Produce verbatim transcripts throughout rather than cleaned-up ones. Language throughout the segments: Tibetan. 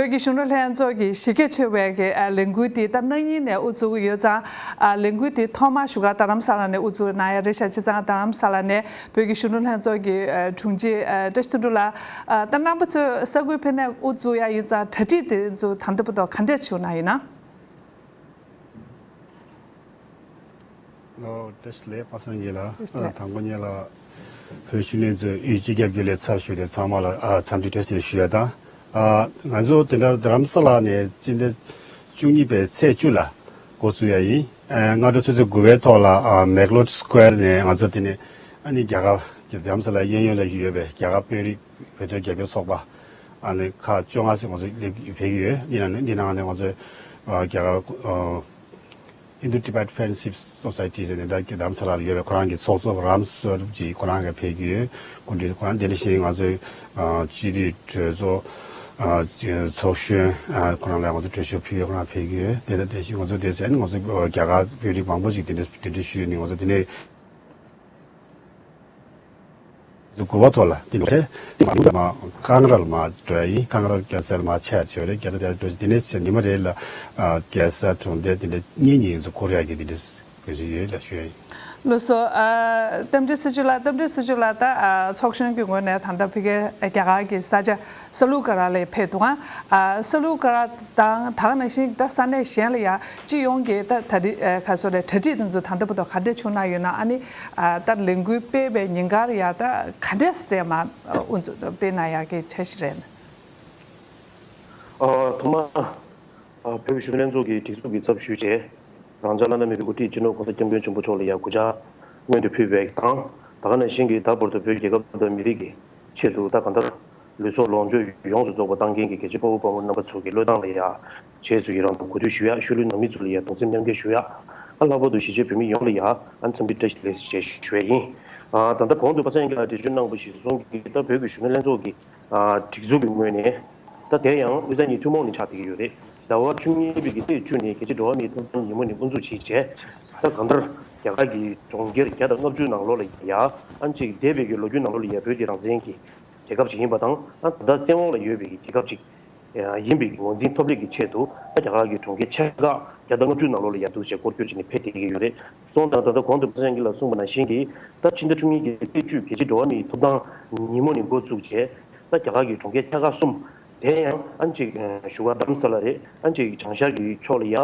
བོད་ཀྱི་གཞོན་ནུ་ལྷན་ཚོགས་ཀྱི་གཞི་རྒྱ་ཆེ་བའི་གི་ཨ་ལས་འགུལ་འདི་ད་གནངས་ཉིན་ནས་དབུ་འཛུགས་ཀྱི་ཡོད་ཙང་། ཨ་ལས་འགུལ་འདི་ཐོག་མ་བཞུགས་སྒར་རྡ་རམ་ས་ལ་ནས་དབུ་འཛུགས་གནང་ཡ་རེད་ཤག་བྱས་ཙང་རྡ་རམ་ས་ལ་ནས་བོད་ཀྱི་གཞོན་ནུ་ལྷན་ཚོགས་ཀྱི་ཨ་དྲུང་ཆེ་ཨ་བཀྲ་ཤིས་དོན་གྲུབ་ལགས། ཨ་ད་རྣམ་པ་ཚོས་ས་ཁུལ་ཕེབས་ནས་དབུ་འཛུགས་ཡ་ཡིན་ཙང་གྲ་སྒྲིག་དེ་ཚོ་ད་ལྟ་བར་དུ་ག་འདྲས་བྱུང་གནང་ཡིན་ན། ལོ། བཀྲ་ཤིས་བདེ་ལེགས་པ་སངས་རྒྱས་ལགས། བཀྲ་ཤིས་བདེ་ལེགས། ཨ་དང་པོ་ཉིད་ལ་བོད་གཞོན་ནུ་ལྷན་ཚོགས་དབུས་སྤྱི་ཁྱབ་རྒྱུན་ལས་ཚབ་ཞུ་བ་དེ་ཚང་མ་ལ་ཨ་འཚམས་འདྲི་བཀྲ་ཤིས་བདེ་ལེགས་ཞུ་ཡ་དང་། ཨ་ང་ཚོ་དེ་འདྲ་རྡ་རམ་ས་ལ་ནས་སྤྱི་ཟླ་བཅུ་གཉིས་པའི་ཚེས་བཅུ་ལ་འགོ་བཙུགས་ཡ་ཡིན། ཨ་སྔ་དྲོ་ཆུ་ཚོད་དགུ་པའི་ཐོག་ལ་ཨ་མེག་ལོར་སི་ཀོ་ཡར་ནས་ང་ཚོ་དེ་ནས་ཨ་ནི་རྒྱ་གར་གྱི་རྡ་རམ་ས་ལ་གཡས་གཡོན་ལ་ཡོད་པའི་རྒྱ་གར་དཔོན་རིགས་བོད་དོན་རྒྱབ་སྐྱོར་ཚོགས་པ་ཨ་ནི་ཁག་བཅོ་ལྔ་ཙམ་ང་ཚོ་སླེབས་ཕེབས་ཀྱི་ཡོད། འདི་ནང་འདི་ནང་ནས་ང་ཚོ་ཨ་རྒྱ་གར་ཨ། Indo-Tibet Friendship Society ཟེར་ནས་ད་རྡ་རམ་ས་ལ་ལ་ཡོད་པའི་ཁོ་རང་གི་ཚོགས་གཙོ་རམ་སོར་གྱིས་ཁོ་རང་གིས་ཕེབས་ཀྱི་ཡོད། སྐུ་མགྲོན་ཁོ་རང་དེ་ནང་བཞིན་ང་ཚོའི་ཨ་སྤྱི་འཐུས་གྲོས་ཚོགས་ཨ་ཚོགས་གཞོན་ཨ་ཁོ་རང་ལ་ང་ཚོ་གྲོས་ཞུ་ཕུལ་ཡོད། ཁོ་རང་ཕེབས་ཀྱི་ཡོད། དེ་དང་དེ་བཞིན་ང་ཚོ་དེ་ཟེར་ནས་ང་ཚོ་རྒྱ་གར་དཔོན་རིགས་མང་པོ་ཞིག་དེ་འདྲ་གདན་འདྲེན་ཞུས་ནས་ང་ཚོ་དེ་ནས། དགུ་པ་ཐོག་ལ་དེ་ལོ་རེ་དེ་མ་ལུས་པ་མ་ཀང་རལ་མ་འགྲོ་ཡ་ཡིན། ཀང་རལ་རྒྱལ་སར་མ་ཆགས་ཆོས་རེད། རྒྱལ་ས་དེ་འགྲོ་དེ་ནས་ཉི་མ་རེ་ལ་རྒྱལ་ས་གྲོང་སྡེ་དེ་འདྲ་གཉིས་གཉིས་ཡིན་ཚོ་འཁོར་ཡ་གི་དེ་འདྲ་གི་ཡོད་ལ་ཞུ་ཡ་ཡིན། ལགས་སོ། རྟ་མགྲིན་སྲི་ཅུ་ལགས། རྟ་མགྲིན་སྲི་ཅུ་ལགས་ད་ཚོགས་གཞོན་གྱི་ངོས་ནས་ད་ལྟ་ཕ་གི་རྒྱ་གར་གྱི་ས་ཆ་ས་ལུ་ག་ར་ལ་ཕེབས་འདུག་ཨ། ས་ལུ་ག་ར་དང་ད་ག་ནང་བཞིན་ད་ས་གནས་གཞན་ལ་ཡ་སྤྱི་ཡོངས་ཀྱི་ད་ད་རེས་ག་སོ་རེད་གྲ་སྒྲིག་དེ་ཚོ་ད་ལྟ་བར་དུ་ག་འདྲས་བྱུང་གནང་ཡོད་ན། ཨ་ནི་ད་ལས་འགུལ་སྤེལ་བའི་ཉིན་གར་ཡ་ད་ག་འདྲས་སེ་མ་དབུ་འཛུགས་སྤེལ་གནང་ཡག་གི་འཆར་གཞི་རེད། ཨ་ཐོག་མ་ཨ་བོད་ཀྱི་གཞོན་ནུ་ལྷན་ཚོགས་ཀྱི་སྒྲིག་འཛུགས་ཀྱི་ཚབ་ཞུས་བྱས། རང་ཅག་བླ་ན་མེད་པའི་དབུ་ཁྲིད་སྤྱི་ནོར་༸གོང་ས་༸སྐྱབས་མགོན་ཆེན་པོ་མཆོག་ལ་ཡང་གུས་ཕྱག་སྔོན་དུ་ཕུལ་བའི་དང་། ད་ག་ནང་བཞིན་གྱི་ད་བར་དུ་བོད་རྒྱལ་ཁབ་དང་མི་རིགས་ཀྱི་ཆེད་དུ་ད་གང་ལྟར་ལུས་སྲོག་ལོངས་སྤྱོད་ཡོངས་སུ་རྫོགས་པ་བཏང་མཁན་གྱི་རྒྱལ་གཅེས་དཔའ་བོ་དཔའ་མོ་རྣམ་པ་ཚོ་གི་བློས་བཏང་ལ་ཡང་རྗེས་སུ་ཡི་རང་དང་གུས་འདུད་ཞུ་ཡ། ཤུལ་ལུས་ནང་མི་ཚོ་ལ་ཡང་གདུང་སེམས་མཉམ་སྐྱེད་ཞུ་ཡ། ཨ་ལྷག་པར་དུ་གཞིས་བྱེས་བོད་མི་ཡོངས་ལ་ཡང་ཨ་འཚམས་འདྲི་བཀྲ་ཤིས་བདེ་ལེགས་ཞེས་ཞུ་ཡ་ཡིན། ཨ་ད་ལྟ་གོང་དུ་པ་སངས་རྒྱས་ལགས་འགྲེལ་བརྗོད་གནང་བ་གཞིར་བཟུང་གིས་ད་བོད་ཀྱི་གཞོན་ནུ་ལྷན་ཚོགས་ཀྱི་ཨ་སྒྲིག་འཛུགས་ཀྱི་ངོས་ནས། ད་དེ་ཡང་དབུས་གཙང་གཉིས་ཐུན་མོང་ནས་ཆགས་བསྡད་ཀྱི་ཡོད་རེད། ཟླ་བ་བཅུ་གཉིས་པའི་གི་ཚེས་བཅུ་ནས་རྒྱལ་གཅེས་འགྲོ་བ་མིའི་ཐོབ་ཐང་ཉིན་མོ་ནས་དབུ་འཛུགས་བྱས་བྱས། ད་གང་ལྟར་རྒྱ་གར་གྱི་གྲོང་ཁྱེར་བརྒྱ་དང་ལྔ་བཅུ་ནང་ལོགས་ལ་ཡ་ཨ་ཅིག་འདས་པའི་གི་ལོ་རྒྱུས་ནང་ལོགས་ལ་ཡ་བོད་དེ་རང་བཙན་གྱི་རྒྱལ་ཁབ་ཅིག་ཡིན་པ་དང་། ཨ་ད་ལྟ་བཙན་འོག་ལ་ཡོད་པའི་གི་རྒྱལ་ཁབ་ཅིག་ཡིན་པའི་གི་ངོས་འཛིན་ཐོབ་ལས་ཀྱི་ཆེད་དུ། ད་རྒྱ་གར་གྱི་གྲོང་ཁྱེར་ཆེ་ཁག་བརྒྱ་དང་ལྔ་བཅུ་ནང་ལོགས་ལ་ཡ་འདུག་ཅེས་སྐོར་སྐྱོད་བྱས་ནས་ཕེབས་བསྡད་ཀྱི་ཡོད་རེད། སོང་ཙང་ད་ལྟ་གོང་དུ་པ་སངས་རྒྱས་ལགས་གསུངས་པ་ནང་བཞིན་གྱི་ད་ཕྱི་ཟླ་བཅུ་གཉིས་ཀྱི་ཚེས་བཅུ་རྒྱལ་གཅེས་འགྲོ་བ་མིའི་ཐོབ་ཐང་ཉིན་མོ་ནས་འགོ་བཙུགས་བྱས། ད་རྒྱ་གར་གྱི་གྲོང་ཁྱེར་ཆེ་ཁག་གསུམ། དེ་ཡང་ཨ་ཅིག་བཞུགས་སྒར་རྡ་རམ་ས་ལ་རེད། ཨ་ཅིག་བྱང་ཤར་གྱི་ཕྱོགས་ལ་ཡ་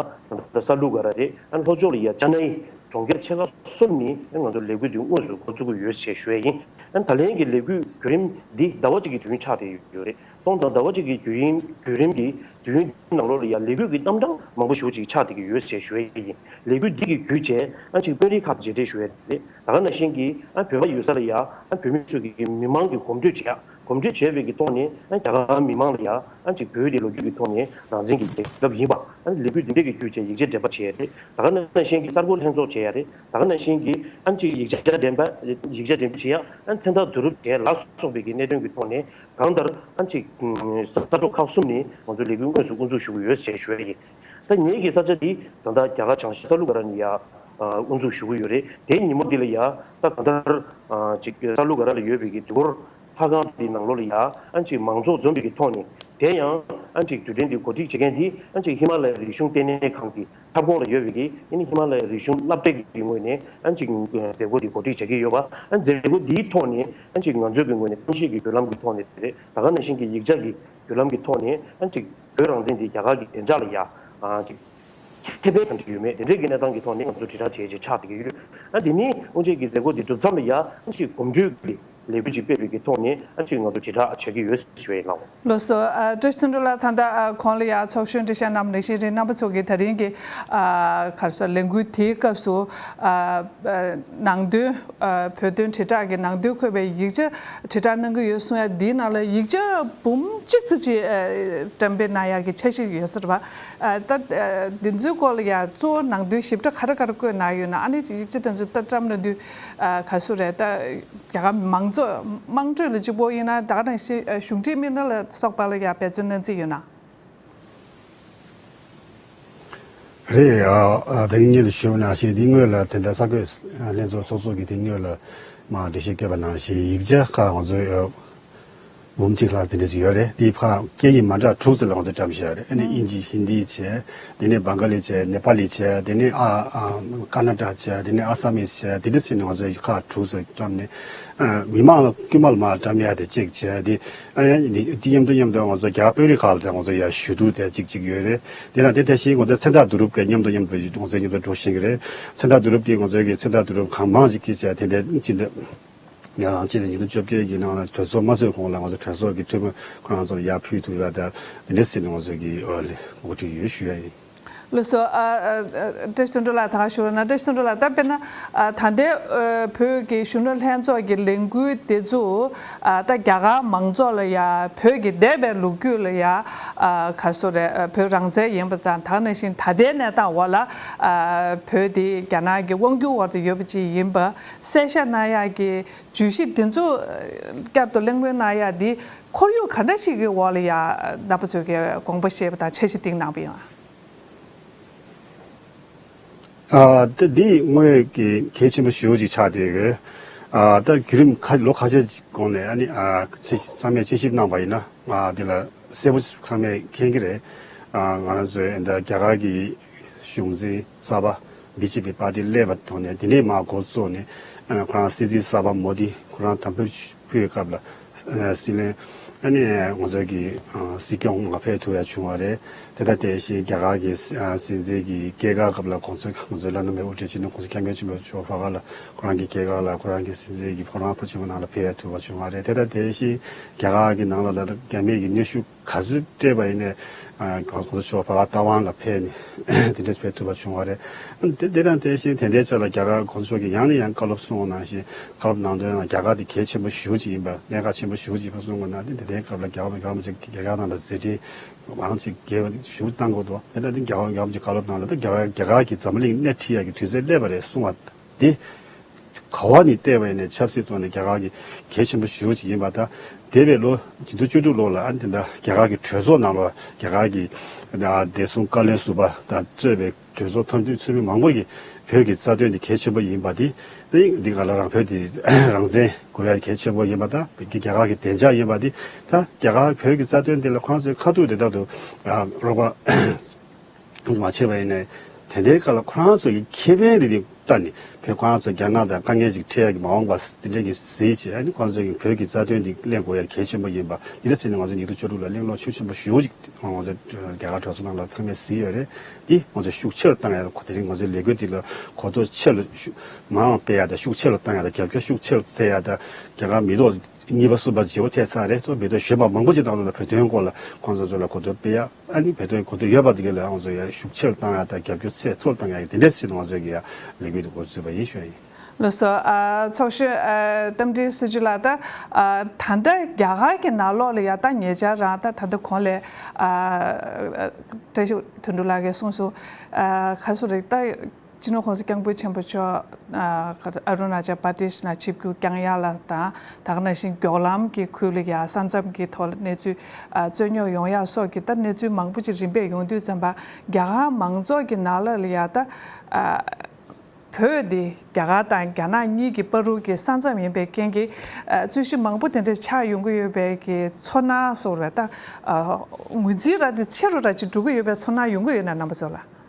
ད་ས་ལུ་ག་ར་རེད། ཨ་ལྷོ་ཕྱོགས་ལ་ཡ་ཅ་ནའི་གྲོང་ཁྱེར་ཆེ་ཁག་གསུམ་ནས་ང་ཚོ་ལས་འགུལ་འདི་དངོས་སུ་འགོ་བཙུགས་ཀྱི་ཡོད་ཅེས་ཞུ་ཡ་ཡིན། ཨ་ད་ལན་གྱི་ལས་འགུལ་བརྒྱུད་རིམ་འདི་ཟླ་བ་གཅིག་གི་དུས་ཡུན་ཆགས་བསྡད་ཡོད་རེད། སོང་ཙང་ཟླ་བ་གཅིག་གི་བརྒྱུད་རིམ་བརྒྱུད་རིམ་གྱི་དུས་ཡུན་ནང་ལོགས་ལ་ཡ་ལས་འགུལ་གྱི་རྣམ་གྲངས་མང་པོ་ཞེ་པོ་ཅིག་ཆགས་བསྡད་ཀྱི་ཡོད་ཅེས་ཞུ་ཡ་ཡིན། ལས་འགུལ་འདི་གི་བརྒྱུད་བྱས་ཨ་ཅིག་དཔོན་རིགས་ཁག་མཇལ་འཕྲད་ཞུ་ཡ་རེད། ད་ག་ནང་བཞིན་གྱི་ཨ་བོད་པ་ཡོད་ས་ལ་ཡ་ཨ་བོད་མི་ཚོས་ཀྱི་མི་མང་གི་གོམ་བགྲོད་བྱེད་ཡ། གོམ་བགྲོད་བྱས་པའི་གི་ཐོག་ནས་ཨ་རྒྱ་གར་མི་མང་ལ་ཡ་ཨ་ཅིག་བོད་དེ་ལོ་རྒྱུས་ཀྱི་ཐོག་ནས་རང་བཙན་གྱི་རྒྱལ་ཁབ་ཡིན་པ། ཨ་ལས་འགུལ་འདི་འདྲས་ཀྱི་བརྒྱུད་བྱས་ཡིག་ཆ་འགྲེམས་པ་བྱས་ཡ་རེད། ད་ག་ནང་བཞིན་གྱི་གསར་འགོད་ལྷན་ཚོགས་བྱས་ཡ་རེད། ད་ག་ནང་བཞིན་གྱི་ཨ་ཅིག་ཡིག་ཆ་འགྲེམས་པ་ཡིག་ཆ་འགྲེམས་སྤེལ་བྱེད་ཡ། ཨ་མཚན་རྟགས་བསྡུ་རུབ་བྱས་ལ་སོགས་པའི་གི་གནད་དོན་གྱི་ཐོག་ནས་གང་ལྟར་ཨ་ཅིག་ས་ཕྱོགས་ཁག་གསུམ་ནས་ང་ཚོ་ལས་འགུལ་དངོས་སུ་དབུ་འཛུགས་ཞུ་གི་ཡོད་ཅེས་ཞུ་ཡ་ཡིན། ད་ངེད་ཀྱི་ས་ཆ་འདི་ད་ལྟ་རྒྱ་གར་བྱང་ཤར་ས་ལུ་ག་ར་ནས་ཡ་དབུ་འཛུགས་ཞུ་གི་ཡོད་རེད། དེའི་ཉིན་མོ་འདི་ལ་ཡ་ད་གང་ལྟར་ཅིག་ས་ལུ་ག་ར་ལ་ཡོད་པའི་གི་དུས་འཁོར་ལྷ་ཁང་འདི་ནང་ལོགས་ལ་ཡ་ཨ་ཅིག་མང་ཚོགས་འཛོམས་པའི་གི་ཐོག་ནས། དེ་ཡང་ཨ་ཅིག་དུས་དྲན་འདི་གོ་སྒྲིག་བྱེད་མཁན་འདི་ཨ་ཅིག་ཧི་མ་ལ་ཡའི་རིག་གཞུང་ལྟེ་གནས་ཁང་གི་ཁྱབ་ཁོངས་ལ་ཡོད་པའི་གི་ཨ་ནི་ཧི་མ་ལ་ཡའི་རིག་གཞུང་སློབ་གྲྭའི་གི་ངོས་ནས་ཨ་ཅིག་མཛད་སྒོ་འདི་གོ་སྒྲིག་བྱེད་ཀྱི་ཡོད་པ། ཨ་མཛད་སྒོ་འདིའི་ཐོག་ནས་ཨ་ཅིག་ང་ཚོའི་གི་ངོས་ནས་གཏམ་བཤད་ཀྱི་བརྒྱུད་ལམ་གྱི་ཐོག་ནས་རེད། ད་ག་ནང་བཞིན་གྱི་ཡིག་ཆ་གི་བརྒྱུད་ལམ་གྱི་ཐོག་ནས་ཨ་ཅིག་བོད་རང་བཙན་འདི་རྒྱ་གར་གྱི་བདེ་འཇགས་ལ་ཡ་ཨ་ཅིག་ཁེ་ཕན་གང་འདྲ་ཡོད་མེད་དེ་འདྲའི་གི་གནས་སྟངས་ཀྱི་ཐོག་ནས་ང་ཚོ་དྲིལ་བསྒྲགས་བྱས་རྗེས་ཆགས་བསྡད་ཀྱི་ཡོད། ཨ་དེ་ནས་དབུ་འབྱེད་ཀྱི་མཛད་སྒོ་འདི་གྲུབ་མཚམས་ལ་ཡ་ཨ་ཅིག་གོམ་བགྲོད་ཀྱི་ལས་འགུལ་ཅིག་སྤེལ་བའི་གི་ཐོག་ནས་ཨ་ཅིག་ང་ཚོ་དྲིལ་བསྒྲགས་བྱེད་ཀྱི་ཡོད་ཞུ་ཡ་ཡིན་ལགས། ལགས་སོ། ཨ་བཀྲ་ཤིས་དོན་གྲུབ་ལགས། ད་ལྟ་ཨ་གོང་ལ་ཡ་ཚོགས་གཞོན་བཀྲ་ཤིས་རྣམ་ནང་བཞིན་རེད། རྣམ་པ་ཚོ་གིས་ད་རིང་གི་ཨ་ག་རེ་ཟེར་ལས་འགུལ་དེའི་སྐབས་སུ་ཨ་ཨ་ནང་དོན་ཨ་བོད་དོན་དྲིལ་བསྒྲགས་ཀྱི་ནང་དོན་འཁོད་པའི་ཡིག་ཆ་དྲིལ་བསྒྲགས་གནང་གི་ཡོད་གསུང་ཡ་འདིའི་ནང་ལ་ཡིག་ཆ་འབུམ་གཅིག་ཙམ་ཅིག་ཨ་འགྲེམས་སྤེལ་གནང་ཡ་གི་འཆར་གཞི་ཡོད་ས་རེད་པ། ཨ་ད་ཨ་འདི་ཚོའི་སྐོར་ལ་ཡ་གཙོ་བོ་ནང་དོན་ཞིབ་ཕྲ་ག་རེ་ག་རེ་བཀོད་གནང་ཡོད་ན། ཨ་ནི་ཡིག་ཆ་དེ་ཚོ་ད་བཀྲམ་གནང་དུས་ཨ་ག་རེ་ཟེར་རེད། ད་རྒྱ་གར་མང་གཙོ་དམངས་ཁྲོད་ལ་གཅིག་པོ་ཡིན་ན། ད་ག་ནང་བཞིན་ཨ་གཞུང་འབྲེལ་མི་སྣ་ལ་སོགས་པ་ལ་ཡ་འབད་བརྩོན་གནང་རྩིས་ཡོད་ན། རེད། ཨ་ཨ་ད་གིན་ངས་ཞུས་པ་ནང་བཞིན་འདི་སྔོན་ལ་དེ་འདྲ་གསར་འགོད་ལྷན་ཚོགས་ཚོགས་གཙོ་གིས་དེ་སྔོན་ལ་མར་འགྲེལ་བཤད་བཀོད་པ་ནང་བཞིན་ཡིག་ཆ་ཁག་ང་ཚོའི་ཨ་ འབུམ་གཅིག་ལྷག་དེ་འདྲ་ཞིག་ཡོད་རེད། དེའི་ཕར་སྐད་ཡིག་མ་འདྲ་དྲུག་ཙམ་ལ་ང་ཚོས་བཀྲམ་བཞག་ཡོད་རེད། ཨ་ནི་ཨིན་ཇི། ཧིན་དི་བྱས། དེ་ནས་བང་ག་ལི་བྱས། ནེ་པ་ལི་བྱས། དེ་ནས་ཨ་ཨ་ཀར་ན་ཊ་བྱས། དེ་ནས་ཨ་ས་མིས་བྱས། དེ་འདྲ་ཟེར་ནས་ང་ཚོས་ཁག་དྲུག་ཙམ་བཀྲམ་ནས། ཨ་མི་མང་ལ་དཀྱུས་མ་ལ་མར་བཀྲམ་ཡ་དེ་གཅིག་བྱས། དེ་ཨ་ཡང་དེ་མཉམ་དུ་མཉམ་དུ་ང་ཚོ་རྒྱ་གར་དཔོན་རིགས་ཁག་ལ་དེ་ང་ཚོ་ཡར་ཞུ་གཏུག་དེ་གཅིག་གཅིག་ཡོད་རེད། དེ་དང་དེ་དེ་བཞིན་ང་ཚོའི་མཚན་རྟགས་བསྡུ་རུབ་ཀྱི་མཉམ་དུ་མཉམ་དུ་ང་ཚོས་མཉམ་དུ་འགྲོ་བཞིན་གྱི་རེད། མཚན་རྟགས་བསྡུ་རུབ་དེ་ང་ཚོའི་གི་མཚན་རྟགས་བསྡུ་རུབ་གང་མང་ཞིག་བགྱིས་བྱས། དེ་འདྲའི་ཕྱི་ཟླ། ཡང་སྤྱི་ཟླ་ཉིས་སྟོང་བཅོ་བརྒྱད་ཀྱི་ནང་ལ་གྲོས་ཚོགས་མ་ཚོགས་གོང་ལ་ང་ཚོ་གྲོས་ཚོགས་ཀྱི་འཐུས་མི་ཁོ་རང་ཚོ་ལ་ཡར་ཕུལ་ཐུབ་ཡ་དང་དེ་འདྲ་ཟེར་ནས་ང་ཚོ་གི་འོག་ལ་འགོ་ཁྲིད་ཡོད་ཞུ་ཡ་ཡིན། ལགས་སོ། ཨ་ཨ་ཨ་བཀྲ་ཤིས་དོན་གྲུབ་ལགས། ད་ག་ཞུ་རོགས་གནང་། བཀྲ་ཤིས་དོན་གྲུབ་ལགས། ད་དཔེར་ན་ཨ་ད་ལྟའི་ཨ་བོད་ཀྱི་གཞོན་ནུ་ལྷན་ཚོགས་ཀྱི་ལས་འགུལ་དེ་ཚོ་ཨ་ད་རྒྱ་གར་མང་ཚོགས་ལ་ཡ་བོད་ཀྱི་འདས་པའི་ལོ་རྒྱུས་ལ་ཡ་ཨ་ག་སོ་རེད། ཨ་བོད་རང་བཙན་ཡིན་པ་དང་། ད་ག་ནང་བཞིན་ད་ལྟའི་གནས་སྟངས་འོག་ལ་ཨ་བོད་དེ་རྒྱ་ནག་གི་དབང་སྒྱུར་འོག་ཏུ་ཡོད་པ་ཅིག་ཡིན་པ་གསལ་བཤད་གནང་ཡག་གི་བརྗོད་གཞི་འདི་ཚོ་བསྐྱར་དུ་གླེང་མོལ་གནང་ཡ་འདི་ཁོར་ཡུག་ག་འདྲ་ཞིག་གི་འོག་ལ་ཡ་རྣམ་པ་ཚོས་ཀྱི་དགོངས་པ་བཞེས་པ་དང་འཆར་གཞི་བཏིང་གནང་བ་ཡིན་ལགས། ཨ་དེ་འདི་དངོས་ཀྱི་གལ་ཆེན་པོ་ཞེ་པོ་ཅིག་ཆགས་བསྡད་ཡོད། ཨ་ད་བརྒྱུད་རིམ་ཁ་ལོ་ཁ་ཤས་ཀྱི་གོང་ནས་ཨ་ནི་ཨ་ཚེ་ཚང་མས་དཔྱད་ཞིབ་གནང་པ་ཡིན་ན། ཨ་འདི་ལ་གསལ་པོ་ཚང་མས་མཁྱེན་གྱི་རེད། ཨ་ང་རང་ཚོའི་ཨ་ད་རྒྱ་གར་གྱི་གཞུང་འཛིན་གསར་པ་བི་ཇེ་པི་པར་ཏི་སླེབས་པ་དང་ནས། དེ་ནས་མར་འགོ་བཙུགས་ནས་ཨ་ཁོ་རང་སྲིད་འཛིན་གསར་པ་མོ་དི་ཁོ་རང་དམ་འབུལ་ཕུལ་བའི་སྐབས་ལ། ཨ་སྲིད་བློན་ཨ་ནི་ང་ཚོ་གི་ཨ་སྲིད་སྐྱོང་མར་ཕེབས་ཐུབ་ཡ་བྱུང་བ་རེད། དེ་དང་དེ་བཞིན་རྒྱ་གར་གྱི་སྲིད་ཨ་སྲིད་འཛིན་གྱི་སྐྱེས་སྐར་སྐབས་ལ་༸གོང་ས་༸གོང་ས་༸སྐྱབས་མགོན་ཆེན་པོ་མཆོག་བར་སྐབས་ལ་ཁོ་རང་གི་སྐྱེས་སྐར་ལ་ཁོ་རང་གི་སྲིད་འཛིན་གྱི་ཁོ་རང་ཕོ་ཆེན་པོ་ནང་ལ་ཕེབས་ཡ་ཐུབ་པ་བྱུང་བ་རེད། དེ་དང་དེ་བཞིན་རྒྱ་གར་གྱི་ནང་ལ་ད་རྒྱ་མིའི་གི་གནོན་ཤུགས་ག་ཚོད་སྤྲད་པ་ཡིན་ནའི་ཨ་༸གོང་ས་མཆོག་བར་སྐབས་རྟ་དབང་ལ་ཕེབས་ནས་དེ་འདྲས་ཕེབས་ཐུབ་པ་བྱུང་བ་རེད། དེ་དེ་དང་དེ་བཞིན་དེ་འདྲའི་ཆ་ལ་རྒྱ་གར་༸གོང་ས་མཆོག་གིས་ཡང་ནས་ཡང་བཀའ་སློབ་གསུངས་པ་ནང་བཞིན། བཀའ་སློབ་གནང་དོན་ལ་རྒྱ་གར་དེ་གལ་ཆེན་པོ་ཞེ་པོ་ཅིག་ཡིན་པ། གནད་འགག་ཆེན་པོ་ཞེ་པོ་ཅིག་ཡིན་པ་གསུངས་པ་ན། དེ་དེའི་སྐབས་ལ་རྒྱ་གར་རྒྱ་གར་རྒྱ་གར་ནང་ལ་མཛད་འཕྲིན་མང་ཅིག་རྒྱས་པ་ཞེ་པོ་བཏང་དགོས་འདུག་དེ་ལྟ་དུས་རྒྱ་གར་རྒྱ་གར་གྱི་བཀའ་སློབ་ནང་ལ་ད་རྒྱ་གར་རྒྱ་གར་གྱིས་འཛམ་བུ་གླིང་སྣེ་ཁྲིད་ཡག་གི་དུས་ཚོད་སླེབས་པ་རེད་གསུངས་པ་དེ། ག་བ་ནས་བལྟས་པ་ཡིན་ནའི་ཆབ་སྲིད་ཐོག་ནས་རྒྱ་གར་གྱི་གལ་ཆེན་པོ་ཞེ་པོ་ཅིག་ཡིན་པ་དང་། འདས་པའི་ལོ་ཉིས་སྟོང་བཅུ་དྲུག་ལོ་ལ་ཨ་ནི་དེ་འདྲ་རྒྱ་གར་གྱི་གྲོས་ཚོགས་ནང་ལ་རྒྱ་གར་གྱི་བདེ་སྲུང་བཀའ་བློན་ཟུར་པ་དང་གཙོས་པའི་གྲོས་ཚོགས་འཐུས་མི་མང་པོ་གིས་བོད་ཀྱི་རྩ་དོན་དེ་གལ་ཆེན་པོ་ཡིན་པ་དེ། འདི་ག་ལ་རང་བོད་དེ་རང་བཙན་དགོས་ཡ་གལ་ཆེན་པོ་ཡིན་པ་དང་། རྒྱ་གར་གྱི་བདེ་འཇགས་ཡིན་པ་དེ། ད་རྒྱ་གར་བོད་ཀྱི་རྩ་དོན་དེ་ལ་ཁོ་རང་ཚོའི་ཁ་ཐུག་དེ་ལྟར་དུ་རོགས་པ་མ་བྱས་པ་ཡིན་ནའི། དེ་འདྲའི་སྐབས་ལ་ཁོ་རང་ཚོ་གི་ཁེ་ཕན་དེ་ལྟ་ནས་བོད་ཁོ་རང་ཚོ་རྒྱ་ནག་དང་དཀའ་ངལ་ཅིག་འཕྲད་ཡ་གི་མ་འོངས་པ་དེ་འདྲའི་གི་གཟིགས་བྱས། ཨ་ནི་ཁོ་རང་ཚོ་གི་བོད་ཀྱི་རྩ་དོན་དེ་གླེང་དགོས་ཡ་གལ་ཆེན་པོ་ཡིན་པ་འདི་འདྲ་བྱས་ནས་ང་ཚོ་ཉིས་སྟོང་བཅུ་དྲུག་ལ་གླེང་སློང་ཤུགས་ཆེན་པོ་ཞེ་པོ་ཅིག་ང་ཚོ་རྒྱ་གར་གྲོས་ཚོགས་ནང་ལ་ཚང་མས་གཟིགས་ཡོད་རེད། འདི་ང་ཚོ་ཤུགས་ཆེ་རུ་བཏང་ཡ་དང་། དེ་རིང་ང་ཚོའི་ལས་འགུལ་འདི་ལ་གོ་རྟོགས་ཆེ་རུ་ཤུགས་མང་བ་སྤེལ་ཡ་དང་། ཤུགས་ཆེ་རུ་བཏང་ཡ་དང་། རྒྱབ་སྐྱོར་ཤུགས་ཆེ་རུ་བཙལ་ཡ་དང་། རྒྱ་གར་མི་ཐོག་གཉིས་པ་གསུམ་པ་བརྗེ་པོ་ཐེབས་ཚར་རེད། གཙོ་བོ་མི་ཐོག་གཞོན་པ་མང་པོ་ཅིག་ནང་ལོགས་ལ་བོད་དོན་སྐོར་ལ་ཁོང་ཚོ་ཚོ་ལ་གོ་རྟོགས་སྤེལ་ཡ། ཨ་ནི་བོད་དོན་གོ་རྟོགས་ཡོད་པ་དེ་ག་ལ་ང་ཚོ་ཡ་ཤུགས་ཆེ་རུ་བཏང་ཡ་དང་། རྒྱབ་སྐྱོར་ཚད་མཐོ་རུ་བཏང་ཡ་གི་དེ་འདྲས་ཞིག་ང་ཚོ་གི་ཡ་ལས་འགུལ་དེ་འགོ་བཙུགས་པ་ཡིན་ཞུ་ཡ་ཡིན། ལགས་སོ། ཨ་ཚོགས་གཞོན་ཨ་རྟ་མགྲིན་སེ་བྱི་ལགས། ད་ཨ་ད་ལྟ་རྒྱ་གར་གྱི་ནང་ལོགས་ལ་ཡ་ད་ཉེ་ཆར་རང་ད་ད་ལྟ་གོང་ལ་ཨ་བཀྲ་ཤིས་དོན་གྲུབ་ལགས་ཀྱིས་གསུངས་སོང་། ཨ་ག་སུ་རེད། ད་སྤྱི་ནོར་༸གོང་ས་༸སྐྱབས་མགོན་ཆེན་པོ་མཆོག་ཨ་ཨ་རུ་ན་ཅལ་པར་དེ་ཤི་ནང་ཆིབས་བསྒྱུར་བསྐྱངས་ཡ་ལ་དང་། ད་ག་ནང་བཞིན་མགྱོགས་ལམ་གྱི་ཁུལ་ལ་ཡ་ས་མཚམས་ཀྱི་ཐོག་ལ་གནས་ཚུལ་ཨ་རྩོད་རྙོག་ཡོང་ཡ་སོགས་ཀྱི་ད་གནས་ཚུལ་མང་པོ་ཅིག་རིམ་པས་ཡོང་དུས་ཙམ་པ། རྒྱ་གར་མང་ཚོགས་ཀྱི་ནང་ལོགས་ལ་ཡ་ད་ཨ་བོད་འདི་རྒྱ་གར་དང་རྒྱ་ནག་གཉིས་ཀྱི་བར་དུ་གི་ས་མཚམས་ཡིན་པའི་རྐྱེན་གྱིས་ཨ་རྩོད་གཞི་མང་པོ་དེ་འདྲ་ཆགས་ཡོང་གི་ཡོད་པའི་གི་ཚོར་སྣང་སོགས་རེད། ད་ཨ་ངོས་འཛིན་ར་དེ་ཆེ་རུ་ར་ཅིག་འགྲོ་གི་ཡོད་པའི་ཚོར་སྣང་ཡོང་གི་ཡོད་ན་རྣམ་པ་ཚོ་ལ།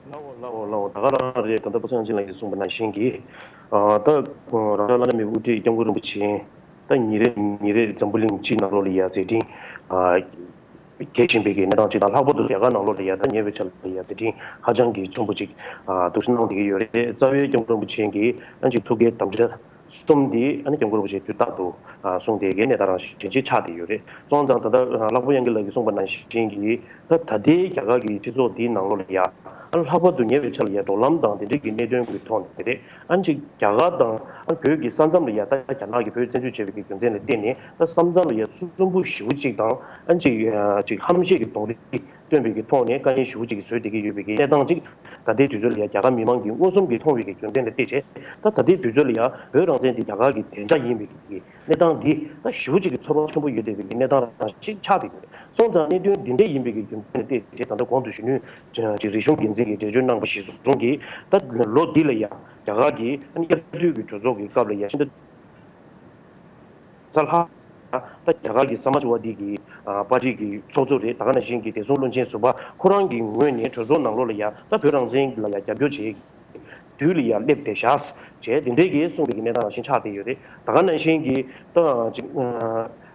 ལའོ་ལའོ་ལའོ། ད་ག་རང་རེད། ད་ལྟ་པ་སངས་ཆེན་ལགས་ཀྱིས་གསུངས་པ་ནང་བཞིན་གྱི། ཨ་ད་རང་ཅག་བླ་ན་མེད་པའི་དབུ་ཁྲིད་སྐྱབས་མགོན་རིན་པོ་ཆེ་ད་ཉིན་རེ་ཉིན་རེ་འཛམ་བུ་གླིང་སྤྱིའི་ནང་ལོགས་ལ་ཡ་མཛད་འཕྲིན་ཨ་རྒྱས་བཞིན་པའི་གི་གནས་སྟངས་ཅིག་དང་། ལྷག་པར་དུ་རྒྱ་གར་ནང་ལོགས་ལ་ཡ་ད་ཉེ་བའི་ཆར་ལ་ཡ་མཛད་འཕྲིན་ཧ་ཅང་གི་ཆེན་པོ་ཅིག་ཨ་འདུག་སེ་གནང་བསྡད་ཀྱི་ཡོད་རེད། རྩ་བའི་སྐྱབས་མགོན་རིན་པོ་ཆེ་གིས་ཨ་ཅིག་ཐུགས་ཀའི་དམ་བཅའ་གསུམ་འདི་ཨ་ནི་སྐྱབས་མགོན་རིན་པོ་ཆེས་དུས་རྟག་ཏུ་ཨ་གསུངས་བསྡད་ཀྱི་གནས་སྟངས་རང་བཞིན་ཅིག་ཆགས་བསྡད་ཡོད་རེད། སོང་ཙང་ད་ལྟ་ཨ་ལྷག་པ་དབྱངས་སྐྱིད་ལགས་ཀྱིས་གསུངས་པ་ནང་བཞིན་གྱི་ད་ད་ལྟའི་རྒྱ་གར་གྱི་སྤྱི་ཚོགས་འདིའི་ནང་ལོགས་ལ་ཡ་ཨ་ལྷག་པར་དུ་ཉེ་བའི་ཆར་ལ་ཡ་འབྲོག་ལམ་དང་དེ་འདྲའི་གི་གནད་དོན་གྱི་ཐོག་ནས་རེད། ཨ་ཅིག་རྒྱ་གར་དང་ཨ་བོད་ཀྱི་ས་མཚམས་ལ་ཡ་ད་རྒྱ་ནག་གིས་བོད་བཙན་འཛུལ་བྱས་པའི་གི་རྒྱུ་མཚན་ལ་བརྟེན་ནས་ད་ས་མཚམས་ལ་ཡ་སུན་པོ་ཞེ་པོ་ཅིག་དང་། ཨ་ཅིག་ཨ་ཅིག་ཧམ་ཤེད་ཀྱི་གདོང་རིས་སྟོན་པའི་གི་ཐོག་ནས་དཀའ་ངལ་ཞེ་པོ་ཅིག་བཟོས་བསྡད་ཀྱི་ཡོད་པའི་གི་གནས་སྟངས་ཅིག་ད་ལྟའི་དུས་ཚོད་ལ་ཡ་རྒྱ་གར་མི་མང་གིས་མངོན་སུམ་གྱིས་མཐོང་བའི་གི་རྒྱུ་མཚན་ལ་བལྟས་བྱས། ད་ད་ལྟའི་དུས་ཚོད་ལ་ཡ་བོད་རང་བཙན་དེ་རྒྱ་གར་གྱི་བདེ་འཇགས་ཡིན་པའི་གི་གནས་སྟངས་འདི་ད་ཞེ་པོ་ཅིག་གི་ཚོར་བ་ཆེན་པོ་ཡོད་བསྡད་པའི་གི་གནས་སྟངས་རང་ཅིག་ཆགས་བསྡད་ཡོད་རེད། སོང་ཙང་གནད་དོན་འདི་འདྲ་ཡིན་པའི་གི་རྒྱུ་མཚན་ལ་བལྟས་བྱས། ད་ལྟ་གོང་དུ་གཞོན་ནུ་ཅིག་རིག་གཞུང་འགན་འཛིན་གྱིས་འགྲེལ་བརྗོད་གནང་པ་གཞིར་བཟུང་གིས། ད་ལོ་འདི་ལ་ཡ་རྒྱ་གར་གྱི་ཨ་ནི་བསྐྱར་དུས་ཀྱི་གྲོས་ཚོགས་ཀྱི་སྐབས་ལ་ཡ་ཕྱི་ཟླ་ས་ལྷག་ད་རྒྱ་གར་གྱི་ས་མཱཇ་ཝ་དི་གི་ཨ་པར་ཊི་གི་ཚོགས་གཙོ་རེད། ད་ག་ནང་བཞིན་གྱི་བདེ་སྲུང་བློན་ཆེན་ཟུར་པ་ཁོ་རང་གི་ངོས་ནས་གྲོས་ཚོགས་ནང་ལོགས་ལ་ཡ་ད་བོད་རང་བཙན་ལ་ཡ་རྒྱབ་སྐྱོར་བྱེད་དུས་ལ་ཡ་སླེབས་བསྡད་བཞག་ཅེས་དེ་འདྲས་ཀྱི་གསུངས་པའི་གནས་སྟངས་རང་བཞིན་ཆགས་བསྡད་ཡོད་རེད། ད་ག་ནང་བཞིན་གྱི་ད་ཅིག་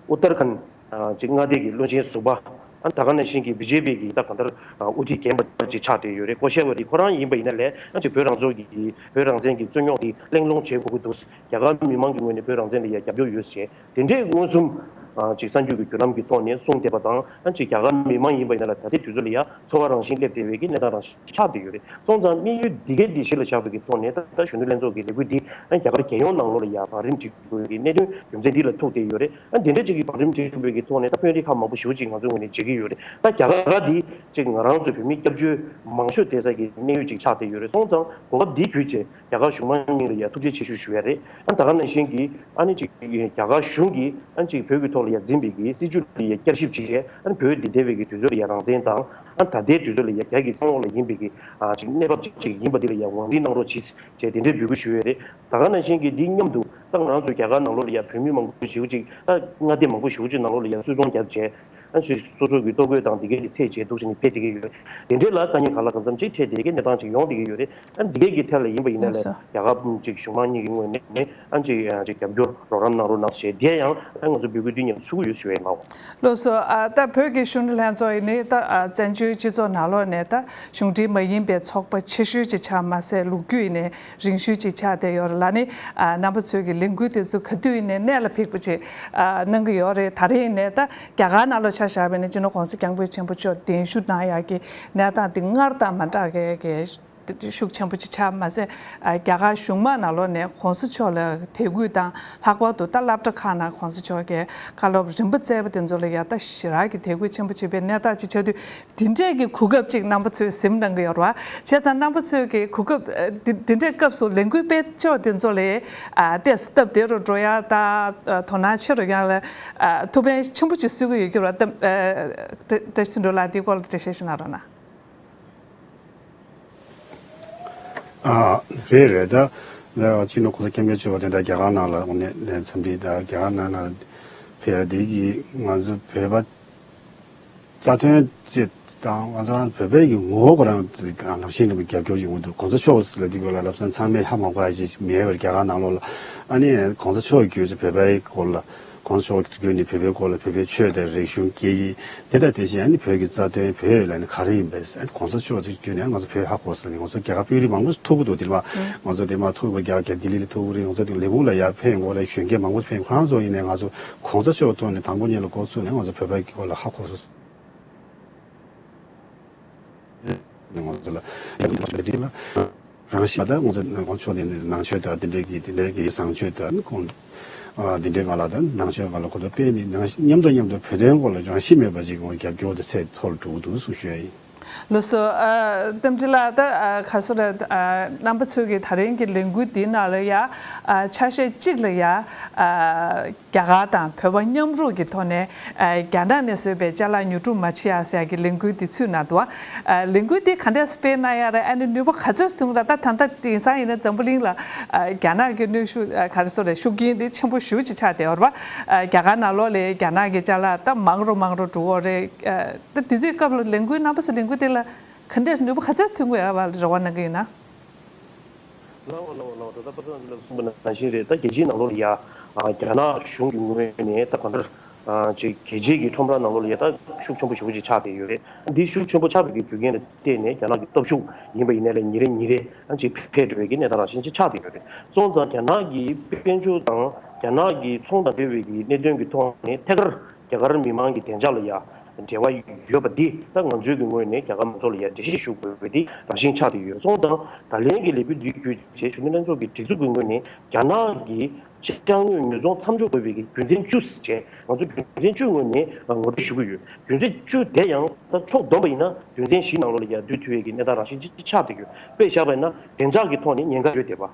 ཨུ་ཏར་ཁན་ཅིག་མངའ་སྡེ་གི་བློན་ཆེན་ཟུར་པ། ཨ་ད་ག་ནང་བཞིན་གྱི་བི་ཇེ་པི་གི་ད་གང་ལྟར་དབུ་ཁྲིད་རྒན་པ་ཅིག་ཆགས་བསྡད་ཡོད་རེད། ཀོ་ཤ་ཝ་ཏི་ཁོ་རང་ཡིན་པ་ཡིན་ན་ལས་ཨ་ཅིག་བོད་རང་ཚོགས་ཀྱི་བོད་རང་བཙན་གྱི་རྩོད་རྙོག་དེ་གླེང་སློང་བྱེད་དགོས་ཀྱི་འདུག་རྒྱ་གར་མི་མང་གི་ངོས་ནས་བོད་རང་བཙན་ལ་ཡ་རྒྱབ་སྐྱོར་ཡོད་ཟེར་དེ་འདྲའི་མངོན་སུམ་ཅིག་གསར་འགྱུར་གྱི་བརྒྱུད་ལམ་གྱི་ཐོག་ནས་གསུངས་བསྡད་པ་དང་ཨ་ཅིག་རྒྱ་གར་མི་མང་ཡིན་པ་ཡིན་ན་ལ་ད་ལྟའི་དུས་ཚོད་ལ་ཡ་ཚོར་བ་རང་བཞིན་སླེབས་བསྡད་པའི་གི་གནས་སྟངས་རང་བཞིན་ཆགས་བསྡད་ཡོད་རེད། སོང་ཙང་དམིགས་ཡུལ་འདི་གའི་འདི་གཞི་ལ་བཞག་པའི་གི་ཐོག་ནས་ད་ད་གཞོན་ནུ་ལྷན་ཚོགས་ཀྱི་ལས་འགུལ་འདི་ཨ་རྒྱ་གར་རྒྱལ་ཡོངས་ནང་ལོགས་ལ་ཡ་བང་རིམ་སྒྲིག་དགོས་ཀྱི་གནད་དོན་རྒྱུ་མཚན་འདི་ལ་ཐུག་བསྡད་ཡོད་རེད། ཨ་འདི་འདྲ་ཅིག་གི་བང་རིམ་སྒྲིག་དགོས་ཀྱི་ཐོག་ནས་ད་དཔོན་རིགས་ཁག་མང་པོ་ཞེ་པོ་ཅིག་ང་ཚོའི་ངོས་ནས་མཇལ་གྱི་ཡོད་རེད། ད་རྒྱ་གར་འདི་ཅིག་ང་རང་ཚོའི་བོད་མི་སྐྱབས་བཅོལ་མང་ཤོས་བསྡད་ས་གི་གནས་ཡུལ་ཅིག་ཆགས་བསྡད་ཡོད་རེད། སོང་ཙང་གོ་སྐབས་འདི་བརྒྱུད་བྱས་རྒྱ་གར་གཞུང་མང་གཉིས་ལ་ཡ་ཐུགས་རྗེ་ཆེ་ཞུ་ཞུ་ཡ་རེད། ཨ་ད་ག་ནང་བཞིན་གྱི་ཨ་ནི་ཅིག་རྒྱ་གར་གཞུང་གིས་ཨ་ནི་ཅིག་བོད་ཀྱི་ཐོག་ལ་ཡ་འཛིན་པའི་གི་སྲིད་བྱུས་ལ་ཡ་བསྐྱར་ཞིབ་བྱེད་བྱས་ཨ་ནི་བོད་འདི་འདས་པའི་གི་དུས་ཚོད་ལ་ཡ་རང་བཙན་དང་ཨ་ད་ལྟའི་དུས་ཚོད་ལ་ཡ་རྒྱ་གི་བཙན་འོག་ལ་ཡིན་པའི་གི་ཨ་ཅིག་གནས་བབ་ཅིག་ཅིག་ཡིན་པ་འདི་ལ་ཡ་ངོས་འཛིན་གནང་རོགས་གྱིས་ཅེས་དེ་འདྲའི་འབོད་སྐུལ་ཞུ་ཡོད་རེད། ད་ག་ནང་བཞིན་གྱི་འདི་མཉམ་དུ་ད་ང་རང་ཚོ་རྒྱ་གར་ནང་ལོགས་ལ་ཡ་བོད་མི་མང་པོ་ཞེ་པོ་ཅིག་ད་མངའ་སྡེ་མང་པོ་ཞེ་པོ་ཅིག་ནང་ལོགས་ལ་ཡ་སུད་ཚོང་བརྒྱབ་བྱས། ཨ་ཅིག་སོ་སོ་གི་ལྟོ་གོས་དང་དེ་གའི་ཚད་བྱས་འདུག་བྱས་ནས་ཕེབས་བསྡད་ཀྱི་ཡོད་རེད། དེ་འདྲའི་ལ་དཀའ་ངལ་གང་ལ་གང་འཚམ་ཅིག་འཕྲད་བསྡད་ཀྱི་གནས་སྟངས་ཅིག་ཡོང་བསྡད་ཀྱི་ཡོད་རེད། ཨ་འདི་གའི་གི་ཐད་ལ་ཡིན་པ་ཡིན་ན་ལས་ལགས་སོ། རྒྱ་གར་ཅིག་གཞུང་མང་གཉིས་ཀྱི་ངོས་ནས་ཨ་ཅིག་ཨ་ཅིག་རྒྱབ་སྐྱོར་རོགས་རམ་གནང་རོགས་གནང་ཞེས་དེ་ཡང་ཨ་ང་ཚོ་འབོད་སྐུལ་འདི་མཉམ་ཚུགས་ཀྱི་ཡོད་ཞུ་བའི་ངོ་། ལགས་སོ། ཨ་ད་བོད་ཀྱི་གཞོན་ནུ་ལྷན་ཚོགས་ཡིན་ནི་ད་ཨ་བཙན་བྱོལ་སྤྱི་ཚོགས་ནང་ལོགས་ནས་ད་གཞུང་འབྲེལ་མ་ཡིན་པའི་ཚོགས་པ་ཆེ་ཤོས་ཅིག་ཆགས་མ་ཟད་ལོ་རྒྱུས་ཡིན་ནའི་རིང་ཤོས་ཅིག་ཆགས་བསྡད་ཡོད་རེད་ལ་ནི། ཨ་རྣམ་པ་ཚོས་ཀྱི་ལས་འགུལ་དེ་ཚོ་ག་དུས་ཡིན་ནའི་གནད་ལ་འཕིགས་པ་ཅིག་ཨ་གནང་གི་ཡོད་རེད། ད་རེས་ཡིན་ནའི་ད་རྒྱ་གར་ནང་ལོགས་ཆ་བཞག་པ་ཡིན་ན་སྤྱི་ནོར་༸གོང་ས་༸སྐྱབས་མགོན་ཆེན་པོ་མཆོག་གདན་ཞུ་གནང་ཡག་གི་གནས་སྟངས་དེ་སྔར་དང་མ་འདྲ་གི་གི་ཤུགས་ཆེན་པོ་ཅིག་ཆགས་མ་ཟད། ཨ་རྒྱ་གར་གཞུང་མང་ནང་ལོགས་ནས་༸གོང་ས་མཆོག་ལ་དད་གུས་དང་། ལྷག་པར་དུ་ད་སློབ་གྲྭ་ཁག་ནང་༸གོང་ས་མཆོག་གི་བཀའ་སློབ་རིམ་པ་བསྩལ་བ་དེ་ཚོ་ལ་ཡ་ད་ཞེ་དྲག་གི་དད་གུས་ཆེན་པོ་བྱེད་པའི་གནས་སྟངས་ཅིག་ཆགས་དུས། དེ་འདྲས་ཀྱི་གོ་སྐབས་ཅིག་རྣམ་པ་ཚོས་ཟིན་གནང་གི་ཡོད་རེད་བ། བྱས་ཙང་རྣམ་པ་ཚོས་ཀྱི་གོ་སྐབས་ཨ་དེ་དེ་འདྲས་སྐབས་སུ་ལས་འགུལ་སྤེལ་ཕྱོགས་དེ་ཚོ་ལ་ཨ་ཏོག་ཙམ་སྟབས་བདེ་རུ་འགྲོ་ཡ་ད་ཨ་དོ་སྣང་ཆེ་རུ་ཡོང་ཡ་ལ་ཨ་ཐུགས་ཕན་ཆེན་པོ་ཅིག་གསོས་ཀྱི་ཡོད་རྒྱུ་རེད་བ། ད་ཨ་བཀྲ་བཀྲ་ཤིས་དོན་གྲུབ་ལགས་འདིའི་སྐོར་ལ་འགྲེལ་བཤད་ཅིག་གནང་རོགས་གནང་། ཨ་རེད་རེད། ད་ད་སྤྱི་ནོར་༸གོང་ས་༸སྐྱབས་མགོན་ཆེན་པོ་དེ་འདྲ་རྒྱ་གར་ནང་ལ་འོང་ནས་ནས་འཚམས་འདྲི་ད་རྒྱ་གར་ནང་ལ་ཕེབས་ཡ་དེ་གིས་ང་ཚོ་བོད་པ་རྩ་དོན་ཅིག་དང་ང་ཚོ་རང་བོད་པའི་གི་ངོ་བོ་ཁོ་རང་ཅིག་དང་ནང་བཞིན་རིམ་པ་རྒྱབ་སྐྱོར་ཡོང་གི་འདུག ༸གོང་ས་མཆོག་ལ་འདི་སྐོར་ལ་ལབ་ཙང་ཚང་མས་ཧ་མ་གོ་ཡ་ཅིག་མེད་པར་རྒྱ་གར་ནང་ལོགས་ལ་ཨ་ནི་༸གོང་ས་མཆོག་གིས་བོད་པའི་སྐོར་ལ། ༸གོང་ས་མཆོག་གིས་བོད་པའི་སྐོར་ལ་བོད་པའི་ཆོས་དང་རིག་གཞུང་སྐད་ཡིག་དེ་དང་དེ་བཞིན་ཨ་ནི་བོད་ཀྱི་རྩ་དོན་བོད་ཡོད་ལ་ནི་ག་རེ་ཡིན་པས་ཨ་ནི་༸གོང་ས་མཆོག་ཅིག་བརྒྱུད་ནས་ང་ཚོ་བོད་ཧ་གོ་ས་ལ་ནི་ང་ཚོ་རྒྱ་གར་དཔོན་རིགས་མང་པོ་ཐུག་གི་འདུག་དེ་ལ་ང་ཚོ་དེ་མ་ཐུག་པ་རྒྱ་གར་ལྡི་ལི་ལ་ཐུག་གི་རེད། ང་ཚོ་དེ་ལས་ཁུངས་ལ་ཡར་ཕེབས་འགོ་ལ་གཞོན་སྐྱེས་མང་པོ་ཕེབས་ཁོ་རང་ཚོ་ཡིན་ནས་ང་ཚོ་༸གོང་ས་མཆོག་ཐོག་ནས་དང་པོ་ཉིད་ལ་འགོ་ཚུགས་ནས་ང་ཚོ་བོད་པའི་སྐོར་ལ་ཧ་གོ་སོང་། ང་ཚོ་ལ་ཡག་པོ་ཡོང་ཆོག་པའི་དུས་ལ་རང་ཤི་ད་ང་ཚོ་ང་ཚོ་ནས་ནང་ཆོས་དང་དེ་འདྲའི་གི་དེ་འདྲའི་གི་བཟང་སྤྱོད་དང་ཁོང་ཨ་དེ་འདྲའི་ང་ལ་ད་ནང་ཆོས་ང་ལ་གོ་རྟོགས་སྤེལ་ནས་ནང་མཉམ་དུ་མཉམ་དུ་བོད་དོན་སྐོར་ལ་རང་ཤི་མེད་པ་ཅིག་ང་རྒྱབ་སྐྱོར་དེ་ཚད་མཐོ་རུ་འགྲོ་གི་འདུག་གསུངས་ཞུ་ཡ་ཡིན། ལགས་སོ། ཨ་རྟ་མགྲིན་ལགས་ད་ཨ་ག་སོ་ར་ཨ་རྣམ་པ་ཚོས་ཀྱི་ད་རིང་གི་ལས་འགུལ་འདིའི་ནང་ལ་ཡ་ཨ་ཆ་ཤས་གཅིག་ལ་ཡ་ཨ། རྒྱ་གར་དང་བོད་པ་མཉམ་རུབ་ཀྱི་ཐོག་ནས་ཨ་རྒྱ་ནག་ནས་བཟོས་པའི་ཅ་ལག་ཉོ་སྒྲུབ་མ་བྱེད་ཡ་ཟེར་ཡ་གི་ལས་འགུལ་འདི་ཚུད་གནང་འདུག་ཨ་ལས་འགུལ་འདི་ག་འདྲས་སྤེལ་གནང་ཡ་རེད། ཨ་ནི་ནུས་པ་ག་ཚོད་ཐོན་གྱི་རེད། ད་ད་ལྟ་དེང་སང་ཡིན་ན་འཛམ་བུ་གླིང་ལ་ཨ་རྒྱ་ནག་གི་གནོན་ཤུགས་ཨ་ག་རེ་ཟེར་རེད། ཤུགས་རྐྱེན་འདི་ཆེན་པོ་ཞེ་པོ་ཅིག་ཆགས་བསྡད་ཡོད་རེད་པ། ཨ་རྒྱ་གར་ནང་ལོགས་ལ་རྒྱ་ནག་གི་ཅ་ལག་ད་མང་རུ་མང་རུ་འགྲོ་གི་ཡོད་རེད། ཨ་ད་དེ་ཚོའི་སྐབས་ལ་ལས་འགུལ་རྣམ་པ་ཚོ་ལས་འགུལ་དེ་ལ་ག་འདྲས་ནུས་པ་ག་ཚོད་ཐོན་གྱི་ཡོད་པ་ལ་རེ་བ་གནང་གི་ཡོད་ན། ལགས་འོ་ལགས་འོ་ལགས་འོ། ད་ལྟ་པ་སངས་ལགས་གསུངས་པ་ནང་བཞིན་རེད། ད་རྒྱལ་སྤྱིའི་ནང་ལོགས་ལ་ཡ་ཨ་རྒྱ་ནག་གཞུང་གི་ངོས་ནས་ད་གང་ལྟར་ཨ་ཅིག་རྒྱལ་སྤྱིའི་གི་ཁྲོམ་ར་ནང་ལོགས་ལ་ཡ་ད་ཤུགས་ཆེན་པོ་ཞེ་པོ་ཅིག་ཆགས་བསྡད་ཡོད་རེད། འདི་ཤུགས་ཆེན་པོ་ཆགས་པའི་གི་རྒྱུ་རྐྱེན་ལ་བརྟེན་ནས་རྒྱ་ནག་གི་སྟོབས་ཤུགས་ཡིན་པ་ཡིན་ནའི་ལས་ཉིན་རེ་ཉིན་རེ་ཨ་ཅིག་འཕེལ་འགྲོ་བའི་གི་གནས་སྟངས་རང་བཞིན་ཅིག་ཆགས་བསྡད་ཡོད་རེད། སོང་ཙང་རྒྱ་ནག་གི་དཔལ་འབྱོར་དང་རྒྱ་ནག་གི་ཚོང་དང་འབྲེལ་བའི་གི་གནད་དོན་གྱི་ཐོག་ནས་ཐད་ཀར་རྒྱ་གར་མི་མང་གི་བདེ་འཇགས་ལ་ཡ་འབྲེལ་བ་ཡོད་པ་འདི་ད་ང་ཚོའི་གི་ངོས་ནས་རྒྱ་གར་མང་ཚོགས་ལ་ཡ་འགྲེལ་བཤད་ཞུ་དགོས་པ་འདི་རང་བཞིན་ཆགས་བསྡད་ཡོད། སོང་ཙང་ད་ལན་གྱི་ལས་འགུལ་འདི་བརྒྱུད་བྱས་གཞོན་ནུ་ལྷན་ཚོགས་ཀྱི་སྒྲིག་འཛུགས་ཀྱི་ངོས་ནས་རྒྱ་ནག་གི་ཅ་དངོས་ཉོ་ཚོང་མཚམས་འཇོག་དགོས་པའི་གི་རྒྱུ་མཚན་བཅུ་བྱས་ང་ཚོ་རྒྱུ་མཚན་བཅུའི་ངོས་ནས་ངོ་སྤྲོད་ཞུ་གི་ཡོད། རྒྱུ་མཚན་བཅུ་དེ་ཡང་ད་ཕྱོགས་བསྡོམས་པ་ཡིན་ན་རྒྱུ་མཚན་བཞིའི་ནང་ལོགས་ལ་ཡ་འདུས་ཐུབ་པའི་གི་གནས་སྟངས་རང་བཞིན་ཅིག་ཆགས་བསྡད་ཡོད། དཔེ་བཞག་པ་ཡིན་ན་བདེ་འཇགས་ཀྱི་ཐོག་ནས་ཉེན་ཁ་ཡོད་བསྡད་པ།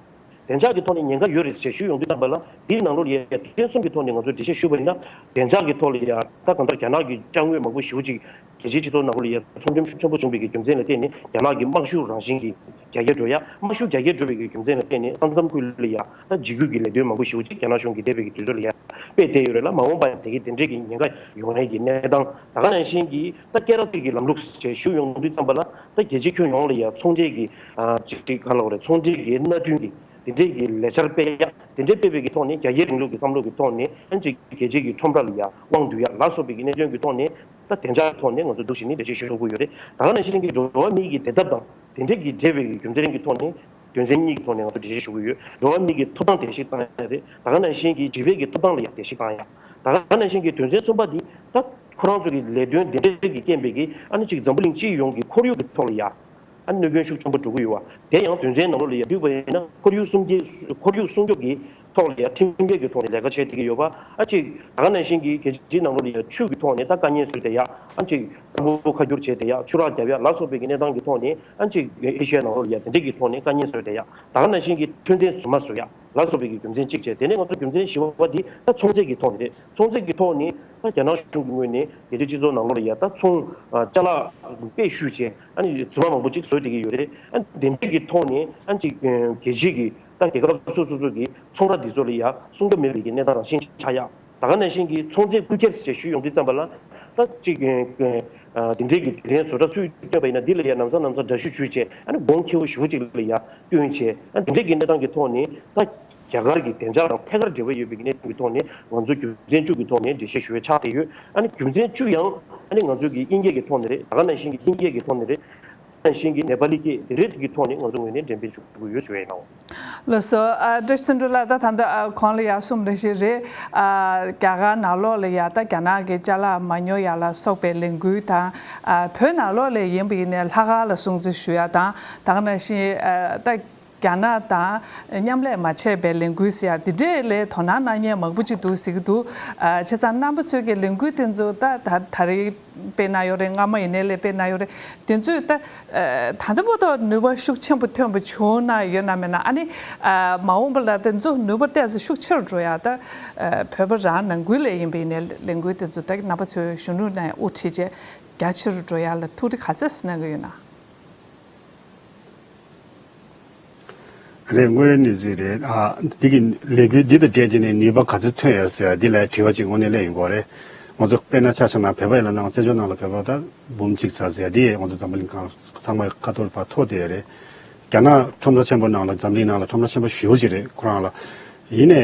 བདེ་འཇགས་ཀྱི་ཐོག་ནས་ཉེན་ཁ་ཡོད་རེད་ཅེས་ཞུ་ཡོང་དུས་ཙམ་པ་ལ་འདིའི་ནང་ལོགས་ལ་ཡ་དོན་གསུམ་གྱི་ཐོག་ནས་ང་ཚོས་འགྲེལ་བཤད་ཞུས་པ་ཡིན་ན། བདེ་འཇགས་ཀྱི་ཐོག་ལ་ཡ་ད་གང་ལྟར་རྒྱ་ནག་གི་ཅ་དངོས་མང་པོ་ཞེ་པོ་ཅིག་རྒྱལ་སྤྱིའི་སྤྱི་ཚོགས་ནང་ལོགས་ལ་ཡ་ཚོང་སྐྱོན་ཆེན་པོ་བྱུང་བའི་གི་རྒྱུ་མཚན་ལ་བརྟེན་ནས་རྒྱ་ནག་གི་དམག་ཤུགས་རང་བཞིན་གྱིས་རྒྱ་སྐྱེད་འགྲོ་ཡ། དམག་ཤུགས་རྒྱ་སྐྱེད་འགྲོ་བའི་གི་རྒྱུ་མཚན་ལ་བརྟེན་ནས་ས་མཚམས་ཁུལ་ལ་ཡ་ད་འཇིགས་སྐུལ་གྱི་ལས་དོན་མང་པོ་ཞེ་པོ་ཅིག་རྒྱ་ནག་གཞུང་གིས་འདས་པའི་གི་དུས་ཚོད་ལ་ཡ་ སྤེལ་བསྡད་ཡོད་རེད་ལ། མ་འོངས་པ་ཡང་དེ་གི་དེ་འདྲས་ཀྱི་ཉེན་ཁ་ཡོང་ཡས་ཀྱི་གནས་སྟངས། ད་ག་ནང་བཞིན་གྱི་ད་སྐད་རགས་ཐིག་གི་ལམ་ལུགས་ཞེས་ཞུ་ཡོང་དུས་ཙམ་པ་ལ། ད་རྒྱལ་སྤྱི་ཁྱོན་ཡོངས་ལ་ཡ་ཚོང་འབྲེལ་གྱི་ཨ་ཅིག་ག་ལབ་དགོས་རེད། ཚོང་འབྲེལ་གྱི་མནའ་མཐུན་གྱི་དེ་འདྲས་ཀྱི་ལས་འཆར་སྤེལ་ཡ། དེ་འདྲས་སྤེལ་བའི་གི་ཐོག་ནས་རྒྱ་སྐྱེད་རིང་ལུགས་ཀྱི་བསམ་བློ་གི་ཐོག་ནས་ཨ་ཅིག་རྒྱལ་སྤྱི་གི་ཁྲོམ་ར་ལ་ཡ་དབང་བསྡུ་ཡ་ལ་སོགས་པའི་གི་གནད་དོན་གྱི་ཐོག་ནས། ད་བདེ་འཇགས་ཐོག་ནས་ང་ཚོ་འདུག་བཞིན་ནི་འགྲེལ་བཤད་ཞུ་དགོས་ཡོད་རེད། ད་ག་ནང་བཞིན་གྱི་འགྲོ་བ་མིའི་གི་བདེ་ཐབས་དང་དེ་འདྲས་ཀྱི་འབྲེལ་བའི་གི་རྒྱུ་མཚན་གྱི་ཐོག་ནས་དོན་ཚན་གཉིས་ཀྱི་ཐོག་ནས་ང་ཚོ་འགྲེལ་བཤད་ཞུ་གི་ཡོད། འགྲོ་བ་མིའི་གི་ཐོབ་ཐང་བརྡལ་བཤིག་བཏང་ཡ་རེད། ད་ག་ནང་བཞིན་གྱི་བྱིས་པའི་གི་ཐོབ་ཐང་ལ་ཡ་བརྡལ་བཤིག་བཏང་ཡ། ད་ག་ནང་བཞིན་གྱི་དོན་ཚན་གསུམ་པ་འདི་ད་ཁོ་རང་ཚོ་གི་ལས་དོན་དེ་འདྲས་ཀྱི་རྐྱེན་པས་གི་ཨ་ནི་ཅིག་འཛམ་བུ་གླིང་སྤྱི་ཡོངས་ཀྱི་ཁོར་ཡུག་གི་ཐོག་ལ་ཡ་ཨ་ནི་གནོད་སྐྱོན་ཤུགས་ཆེན་པོ་འགྲོ་གི་ཡོད་པ། དེ་ཡང་དོན་ཚན་ནང་ལོགས་ལ་ཡ་བསྡུས་པ་ཡིན་ན། ཁོར་ཡུག་སྲུང་སྐྱེལ་ཁོར་ཡུག་སྲུང་སྐྱོབ་ཀྱི་ཐོག་ལ་ཡ་ཁྲིམས་འགལ་གྱི་ཐོག་ནས་ལས་ཀ་བྱེད་བསྡད་ཀྱི་ཡོད་པ། ཨ་ཅིག་ད་ག་ནང་བཞིན་གྱི་རྒྱལ་སྤྱིའི་ནང་ལོགས་ལ་ཡ་ཆུ་གི་ཐོག་ནས་ད་དཀའ་ངལ་བཟོས་བསྡད་ཡ། ཨ་ཅིག་ས་ཕོར་ཁ་བསྒྱུར་བྱས་བསྡད་ཡ། ཆུ་རགས་བརྒྱབ་ཡ་ལ་སོགས་པའི་གི་གནས་སྟངས་ཀྱི་ཐོག་ནས། ཨ་ཅིག་ཨེ་ཤི་ཡ་ནང་ལོགས་ལ་ཡ་དེ་འདྲས་ཀྱི་ཐོག་ནས་དཀའ་ངལ་བཟོས་བསྡད་ཡ། ད་ག་ནང་བཞིན་གྱི་ཐོན་རྫས་རྫུན་མ་བཟོ་ཡ་ལ་སོགས་པའི་གི་རྒྱུ་མཚན་གཅིག་བྱས། དེ་ནས་ང་ཚོ་རྒྱུ་མཚན་བཞི་པ་འདི་ད་ཚོང་རྫས་ཀྱི་ཐོག་ནས་རེད། ཚོང་རྫས་ཀྱི་ཐོག་ནས་ད་རྒྱ་ནག་གཞུང་གི་ངོས་ནས་རྒྱལ་སྤྱིའི་སྤྱི་ཚོགས་ནང་ལོགས་ལ་ཡ་ད་ཚོང་ཨ་ཅ་ལག་དཔེ་བཤུས་བྱས། ཨ་ནི་རྫུན་མ་མང་པོ་ཅིག་བཟོས་བསྡད་ཀྱི་ཡོད་རེད། ཨ་ནི་དེ་འདྲས་ཀྱི་ཐོག་ནས་ཨ་ཅིག་རྒྱལ་སྤྱིའི་གི་ད་རྒྱལ་ཁབ་སོ་སོ་སོ་གི་ཚོང་ར་འདི་ཚོ་ལ་ཡ་སྲུང་སྐྱོབ་མེད་པའི་གི་གནས་སྟངས་རང་བཞིན་ཆགས་ཡ། ད་ག་ནང་བཞིན་གྱི་ཚོང་རྫས་རྐུ་འཁྱེར་ཞེས་ཞུས་ཡོང་དུས་ཙམ་པ་ལ། ད་ཅིག་ཨ་དེ་འདྲས་ཀྱི་དེ་རིང་བཟོ་གྲྭ་སུས་བཏོན་པ་ཡིན་ན། འདི་ལ་ཡ་ལམ་སང་ལམ་སང་འདྲ་བཤུས་བྱས། ཨ་ནི་གོང་ཁེ་པོ་ཞེ་པོ་ཅིག་ལ་ཡ་བཏོན་བྱས། ཨ་དེ་འདྲས་ཀྱི་གནས་སྟངས་ཀྱི་ཐོག་ནས་ད་རྒྱ་གར་གྱི་བདེ་འཇགས་དང་ཐད་ཀར་འབྲེལ་བ་ཡོད་པའི་གནས་ཚུལ་གྱི་ཐོག་ནས། ང་ཚོས་རྒྱུ་མཚན་བཅུ་གི་ཐོག་ནས་འགྲེལ་བཤད་ཞུ་བའི་ཆགས་བསྡད་ཡོད། ཨ་ནི་རྒྱུ་མཚན་བཅུ་ཡང་ཨ་ནི་ང་ཚོས་ཀྱི་དབྱིན་སྐད་ཀྱི་ཐོག་ནས་རེད། ད་ག་ནང་བཞིན་གྱི་ཧིན་སྐད་ཀྱི་ཐོག་ནས་རེད། ནང་བཞིན་གྱི་ནེ་པ་ལི་སྐད་དེ་འདྲའི་གི་ཐོག་ནས་ང་ཚོ་ངོས་ནས་འགྲེམས་སྤེལ་ཞུ་དགོས་ཡོད་ཞུ་ཡ་ཡིན་ནོ། ལགས་སོ། ཨ་བཀྲ་ཤིས་དོན་གྲུབ་ལགས། ད་ད་ལྟ་ཨ་གོང་ལ་ཡར་གསུངས་པ་ནང་བཞིན་རེད། ཨ་རྒྱ་གར་ནང་ལོགས་ལ་ཡ་ད་རྒྱ་ནག་གི་ཅ་ལག་མ་ཉོ་ཡ་ལ་སོགས་པའི་ལས་འགུལ་དང་། ཨ་བོད་ནང་ལོགས་ལ་ཡིན་པ་ཡིན་ནའི་ལྷག་དཀར་ལ་སྲུང་བརྩི་ཞུ་ཡ་དང་། ད་ག་ནང་བཞིན་ཨ་ད་རྒྱ་ནག་དང་མཉམ་ལས་མ་བྱས་པའི་ལས་འགུལ་ཟེར་ཡ་འདི་འདྲས་ལ་དོ་སྣང་གནང་མཁན་མང་པོ་ཅིག་འདུག་ཟེར་གྱི་འདུག་ཨ་བྱས་ཙང་རྣམ་པ་ཚོས་ཀྱི་ལས་འགུལ་དེ་ཚོ་ད་ད་ད་རེས་སྤེལ་གནང་ཡོད་རེད། སྔ་མ་ཡིན་ནའི་ལས་སྤེལ་གནང་ཡོད་རེད། དེ་ཚོས་ད་ཨ་ད་ལྟ་བར་དུ་ནུས་པ་ཤུགས་ཆེན་པོ་ཐོན་པ་བྱུང་ན་ཡོད་ན་མེད་ན། ཨ་ནི་ཨ་མ་འོངས་པ་ལ་དེ་ཚོ་ནུས་པ་ཏོག་ཙམ་ཤུགས་ཆེ་རུ་འགྲོ་ཡ། ད་ཨ་བོད་པ་རང་ནང་ཁུལ་ལ་ཡིན་པ་ཡིན་ནའི་ལས་འགུལ་དེ་ཚོ་ད་རྣམ་པ་ཚོའི་གཞོན་ནུ་ནས་དབུ་ཁྲིད་བྱས་རྒྱ་ཆེ་རུ་འགྲོ་ཡ་ལ་ཐུགས་རེ་ག་ཚད་གནང་གི་ཡོད་ན། རེད། དངོས་ཡོད་གནས་ཚུལ་རེད། ཨ་འདི་གི་ལས་འགུལ་འདི་དང་འབྲེལ་བྱས་ནས་ནུས་པ་ག་ཚོད་ཐོན་ཡོད་ཟེར་འདི་ལ་དྲི་བ་ཅིག་དངོས་གནས་སླེབས་ཡོང་གི་རེད། ང་ཚོ་དཔེར་ན་ཆ་བཞག་ན་བོད་པ་ཡིན་ན་ནང་བཙན་བྱོལ་ནང་ལ་བོད་པ་ད་འབུམ་གཅིག་ཙམ་ཟེར་འདི་ང་ཚོ་འཛམ་བུ་གླིང་སྒང་ཚང་མ་ཁ་ཐོར་བར་ཐོར་བསྡད་ཡོད་རེད། རྒྱ་ནག་ཁྲོམ་ས་ཆེན་པོ་ནང་ལ་འཛམ་གླིང་ནང་ལ་ཁྲོམ་ས་ཆེན་པོ་ཞེ་པོ་ཅིག་རེད་ཁོ་རང་ལ། ཡིན་ནའི་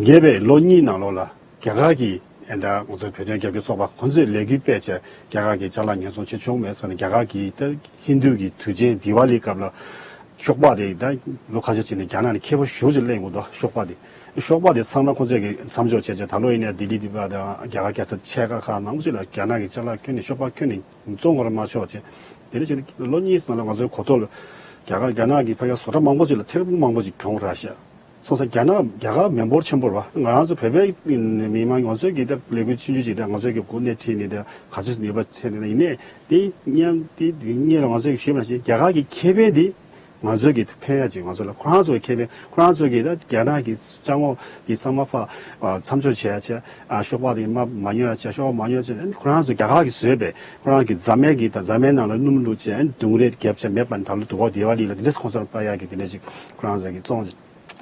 ཉེ་བའི་ལོ་གཉིས་ནང་ལོགས་ལ་རྒྱ་གར་གྱི་ཨེ་ད་ང་ཚོའི་བོད་དོན་རྒྱབ་སྐྱོར་ཚོགས་པ་ཁོང་ཚོས་ལས་འགུལ་སྤེལ་བྱས་རྒྱ་གར་གྱི་ཅ་ལག་ཉེན་སྲུང་བྱེད་ཆོག་མེད་ཟེར་ནས། རྒྱ་གར་གྱི་ད་ཧིན་རྡུ་གི་དུས་ཆེན་དི་ཝ་ལི་སྐབས་ལ་ཤོག་སྦག་དེ་ད་ལོ་ཁ་ཤས་ཅིག་ནས་རྒྱ་ནག་ནས་ཁེ་པོ་ཞེ་པོ་ཅིག་ལེན་དགོས་འདུག་ཤོག་སྦག་དེ། ཤོག་སྦག་དེ་ཚང་མ་ཁོང་ཚོས་ཀྱི་མཚམས་འཇོག་བྱས་བྱས། ད་ལོ་ཡིན་ནའི་ལྡི་ལི་དེ་པ་དང་རྒྱ་གར་རྒྱལ་ས་ཆེ་ཁག་ཁག་མང་པོ་ཅིག་ལ་རྒྱ་ནག་གི་ཅ་ལག་ཁྱོན་ནས་ཤོག་སྦག་ཁྱོན་ནས་བཙོང་བར་མ་ཆོག་བྱས། དེ་འདྲ་བྱས་ཏེ་ལོ་གཉིས་ཙམ་ལ་ང་ཚོའི་གོ་ཐོག་ལ་རྒྱ་གར་རྒྱ་ནག་གི་ཕ་གིའི་བཟོ་གྲྭ་མང་པོ་ཅིག་ལ་ཐེར་འབུམ་མང་པོ་ཅིག་གྱོང་རག་ཤག་སོང་ཙང་རྒྱ་ནག་རྒྱ་གར་མི་འབོར་ཆེན་པོ་རེད་བ། ང་རང་ཚོ་བོད་པའི་མི་མང་ང་ཚོའི་གི་ད་ལས་འགུལ་ཆུང་ཆུང་ཅིག་ད་ང་ཚོའི་གི་འགོ་ནས་ཁྲིད་ནས་ད་ག་ཚོད་ནུས་པ་ཐོན་ནས་ད་ཡིན་ནའི་དེ་མཉམ་དེ་དེ་སྔོན་ལ་ང་ཚོའི་གི་ཞུས་པ་ནང་བཞིན་རྒྱ་གར་གི་ཁེ་ཕན་དེ་ང་ཚོའི་གི་ཕན་ཡ་ཅིག་ང་ཚོ་ལ་ཁོ་རང་ཚོའི་ཁེ་ཕན་ཁོ་རང་ཚོའི་གི་ད་རྒྱ་ནག་གི་ཅ་དངོས་དེ་ཚང་མ་ཕར་མཚམས་འཇོག་བྱེད་ཡ་བྱས། ཤོག་སྦག་དེ་མ་མ་ཉོ་ཡ་བྱས། ཤོག་སྦག་མ་ཉོ་ཡ་བྱས། ཁོ་རང་ཚོ་རྒྱ་གར་གི་བཟོས་པའི་ཁོ་རང་གི་རྫ་སྨན་གི་ད་རྫ་སྨན་ནང་ལ་སྣུམ་བླུགས་བྱས་རྡུང་རེས་བརྒྱབ་བྱས་མེད་པ་ནི་ད་ལོ་དུ་གོ་དེ་བ་ལི་ལ་དེ་འདྲས་ཁོང་ཚོར་པ་ཡ་གི་དེ་འདྲས་ཅིག་ཁོ་རང་ཚོ་གི་བཙོང་